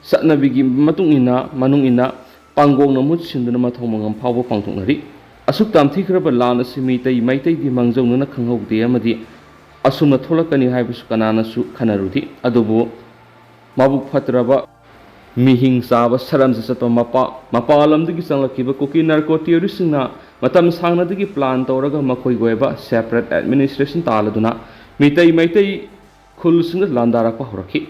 ꯆꯠꯅꯕꯤꯒꯤ ꯃꯇꯨꯡ ꯏꯟꯅ, ꯃꯅꯨꯡ ꯏꯟꯅ ꯄꯥꯡꯒꯣꯡꯅ ꯃꯍꯨꯠ ꯁꯤꯟꯗꯨꯅ ꯃꯊꯧ ꯃꯉꯝ ꯐꯥꯎꯕ ꯄꯥꯡꯊꯣꯛꯅꯔꯤ꯫ ꯑꯁꯨꯛ ꯇꯝꯊꯤꯈ꯭ꯔꯕ ꯂꯥꯟ ꯑꯁꯤ ꯃꯤꯇꯩ ꯃꯩꯇꯩꯗꯤ ꯃꯥꯡꯖꯧꯅꯅ ꯈꯪꯍꯧꯗꯦ ꯑꯃꯗꯤ ꯑꯁꯨꯝꯅ ꯊꯣꯛꯂꯛꯀꯅꯤ ꯍꯥꯏꯕꯁꯨ ꯀꯅꯥꯅꯁꯨ ꯈꯟꯅꯔꯨꯗꯦ꯫ ꯑꯗꯨꯕꯨ ꯃꯕꯨꯛ ꯐꯠꯇ꯭ꯔꯕ, ꯃꯤꯍꯤꯡ ꯆꯥꯕ, ꯁꯔꯝꯖ ꯆꯠꯄ ꯃꯄꯥ-, ꯃꯄꯥꯟ ꯂꯝꯗꯒꯤ ꯆꯪꯂꯛꯈꯤꯕ ꯀꯨꯀꯤ narco terroristꯁꯤꯡꯅ ꯃꯇꯝ ꯁꯥꯡꯅꯗꯒꯤ plan ꯇꯧꯔꯒ ꯃꯈꯣꯏꯒꯤ ꯑꯣꯏꯕ separate administration ꯇꯥꯜꯂꯗꯨꯅ ꯃꯤꯇꯩ ꯃꯩꯇꯩ ꯈꯨꯜꯁꯤꯡꯗ ꯂꯥꯟꯗꯥꯔꯛꯄ ꯍꯧꯔꯛꯈꯤ꯫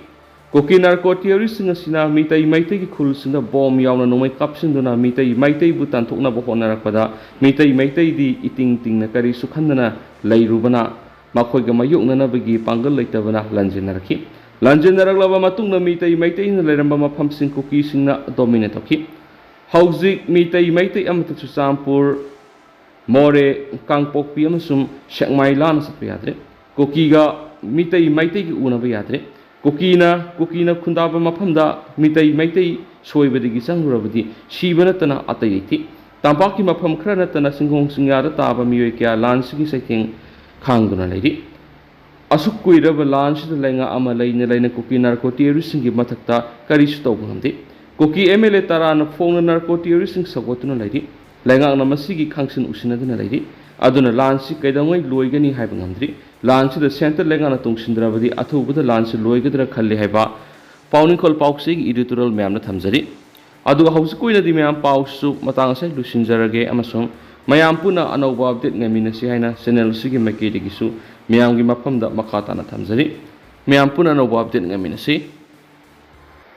ꯀꯨꯀꯤ narco terroristꯁꯤꯡ ꯑꯁꯤꯅ ꯃꯤꯇꯩ ꯃꯩꯇꯩꯒꯤ ꯈꯨꯜꯁꯤꯡꯗ bomb ꯌꯥꯎꯅ ꯅꯣꯡꯃꯩ ꯀꯥꯞꯁꯤꯟꯗꯨꯅ ꯃꯤꯇꯩ ꯃꯩꯇꯩꯕꯨ ꯇꯥꯟꯊꯣꯛꯅꯕ ꯍꯣꯠꯅꯔꯛꯄꯗ ꯃꯤꯇꯩ ꯃꯩꯇꯩꯗꯤ ꯏꯇꯤꯡ ꯇꯤꯡꯅ ꯀꯔꯤꯁꯨ ꯈꯟꯗꯅ ꯂꯩꯔꯨꯕꯅ ꯃꯈꯣꯏꯒ ꯃꯥꯌꯣꯛꯅꯅꯕꯒꯤ ꯄꯥꯡꯒꯜ ꯂꯩꯇꯕꯅ ꯂꯥꯟꯖꯦꯟꯅꯔꯛꯈꯤ꯫ ꯂꯥꯟꯖꯦꯟꯅꯔꯛꯂꯕ ꯃꯇꯨꯡꯗ ꯃꯤꯇꯩ ꯃꯩꯇꯩꯅ ꯂꯩꯔꯝꯕ ꯃꯐꯝꯁꯤꯡ ꯀꯨꯀꯤꯁꯤꯡꯅ dominate ꯇꯧꯈꯤ꯫ ꯍꯧꯖꯤꯛ ꯃꯤꯇꯩ ꯃꯩꯇꯩ ꯑꯃꯠꯇ ꯆꯨꯔꯆꯥꯟꯄꯨꯔ, ꯃꯣꯔꯦ, ꯀꯥꯡꯄꯣꯛꯄꯤ ꯑꯃꯁꯨꯡ ꯁꯦꯛꯃꯥꯏ ꯂꯥꯟꯅ ꯆꯠꯄ ꯌꯥꯗ꯭ꯔꯦ꯫ ꯀꯨꯀꯤꯒ ꯃꯤꯇꯩ ꯃꯩꯇꯩꯒ ꯎꯅꯕ ꯌꯥꯗ꯭ꯔꯦ꯫ ꯀꯨꯀꯤꯅ, ꯀꯨꯀꯤꯅ ꯈꯨꯟꯗꯥꯕ ꯃꯐꯝꯗ ꯃꯤꯇꯩ ꯃꯩꯇꯩ ꯁꯣꯏꯕꯗꯒꯤ ꯆꯪꯂꯨꯔꯕꯗꯤ ꯁꯤꯕ ꯅꯠꯇꯅ ꯑꯇꯩ ꯂꯩꯇꯦ꯫ ꯇꯝꯄꯥꯛꯀꯤ ꯃꯐꯝ ꯈꯔ ꯅꯠꯇꯅ ꯆꯤꯡꯈꯣꯡ ꯆꯤꯡꯌꯥꯗ ꯇꯥꯕ ꯃꯤꯑꯣꯏ ꯀꯌꯥ ꯂꯥꯟꯁꯤꯒꯤ ꯆꯩꯊꯦꯡ ꯈꯥꯡꯗꯨꯅ ꯂꯩꯔꯤ꯫ ꯑꯁꯨꯛ ꯀꯨꯏꯔꯕ ꯂꯥꯟꯁꯤꯗ ꯂꯩꯉꯥꯛ ꯑꯃ ꯂꯩꯅ ꯂꯩꯅ ꯀꯨꯀꯤ narco terroristꯁꯤꯡꯒꯤ ꯃꯊꯛꯇ ꯀꯔꯤꯁꯨ ꯇꯧꯕ ꯉꯝꯗꯦ꯫ ꯀꯨꯀꯤ MLA ꯇꯔꯥꯅ ꯐꯣꯡꯅ narco terroristꯁꯤꯡ ꯁꯧꯒꯠꯇꯨꯅ ꯂꯩꯔꯤ꯫ ꯂꯩꯉꯥꯛꯅ ꯃꯁꯤꯒꯤ ꯈꯪꯁꯤꯟ ꯎꯁꯤꯟꯅꯗꯨꯅ ꯂꯩꯔꯤ꯫ ꯑꯗꯨꯅ ꯂꯥꯟꯁꯤ ꯀꯩꯗꯧꯉꯩ ꯂꯣꯏꯒꯅꯤ ꯍꯥꯏꯕ ꯉꯝꯗ꯭ꯔꯤ꯫ ꯂꯥꯟꯁꯤꯗ centre ꯂꯩꯉꯥꯛꯅ ꯇꯨꯡꯁꯤꯟꯗ꯭ꯔꯕꯗꯤ ꯑꯊꯨꯕꯗ ꯂꯥꯟꯁꯤ ꯂꯣꯏꯒꯗ꯭ꯔꯥ ꯈꯜꯂꯤ ꯍꯥꯏꯕ ꯄꯥꯎꯅꯤꯡꯈꯣꯜ ꯄꯥꯎꯆꯦꯒꯤ editorial ꯃꯌꯥꯝꯅ ꯊꯝꯖꯔꯤ꯫ ꯑꯗꯨꯒ ꯍꯧꯖꯤꯛꯀꯤ ꯑꯣꯏꯅꯗꯤ ꯃꯌꯥꯝ ꯄꯥꯎꯁꯨ ꯃꯇꯥꯡ ꯑꯁꯤꯗ ꯂꯣꯏꯁꯤꯟꯖꯔꯒꯦ ꯑꯃꯁꯨꯡ ꯃꯌꯥꯝ ꯄꯨꯟꯅ ꯑꯅꯧꯕ update ꯉꯥꯏꯃꯤꯟꯅꯁꯤ ꯍꯥꯏꯅ channel ꯑꯁꯤꯒꯤ ꯃꯥꯏꯀꯩꯗꯒꯤꯁꯨ ꯃꯌꯥꯝꯒꯤ ꯃꯐꯝꯗ ꯃꯈꯥ ꯇꯥꯅ ꯊꯝꯖꯔꯤ꯫ ꯃꯌꯥꯝ ꯄꯨꯟꯅ ꯑꯅꯧꯕ update ꯉꯥꯏꯃꯤꯟꯅꯁꯤ꯫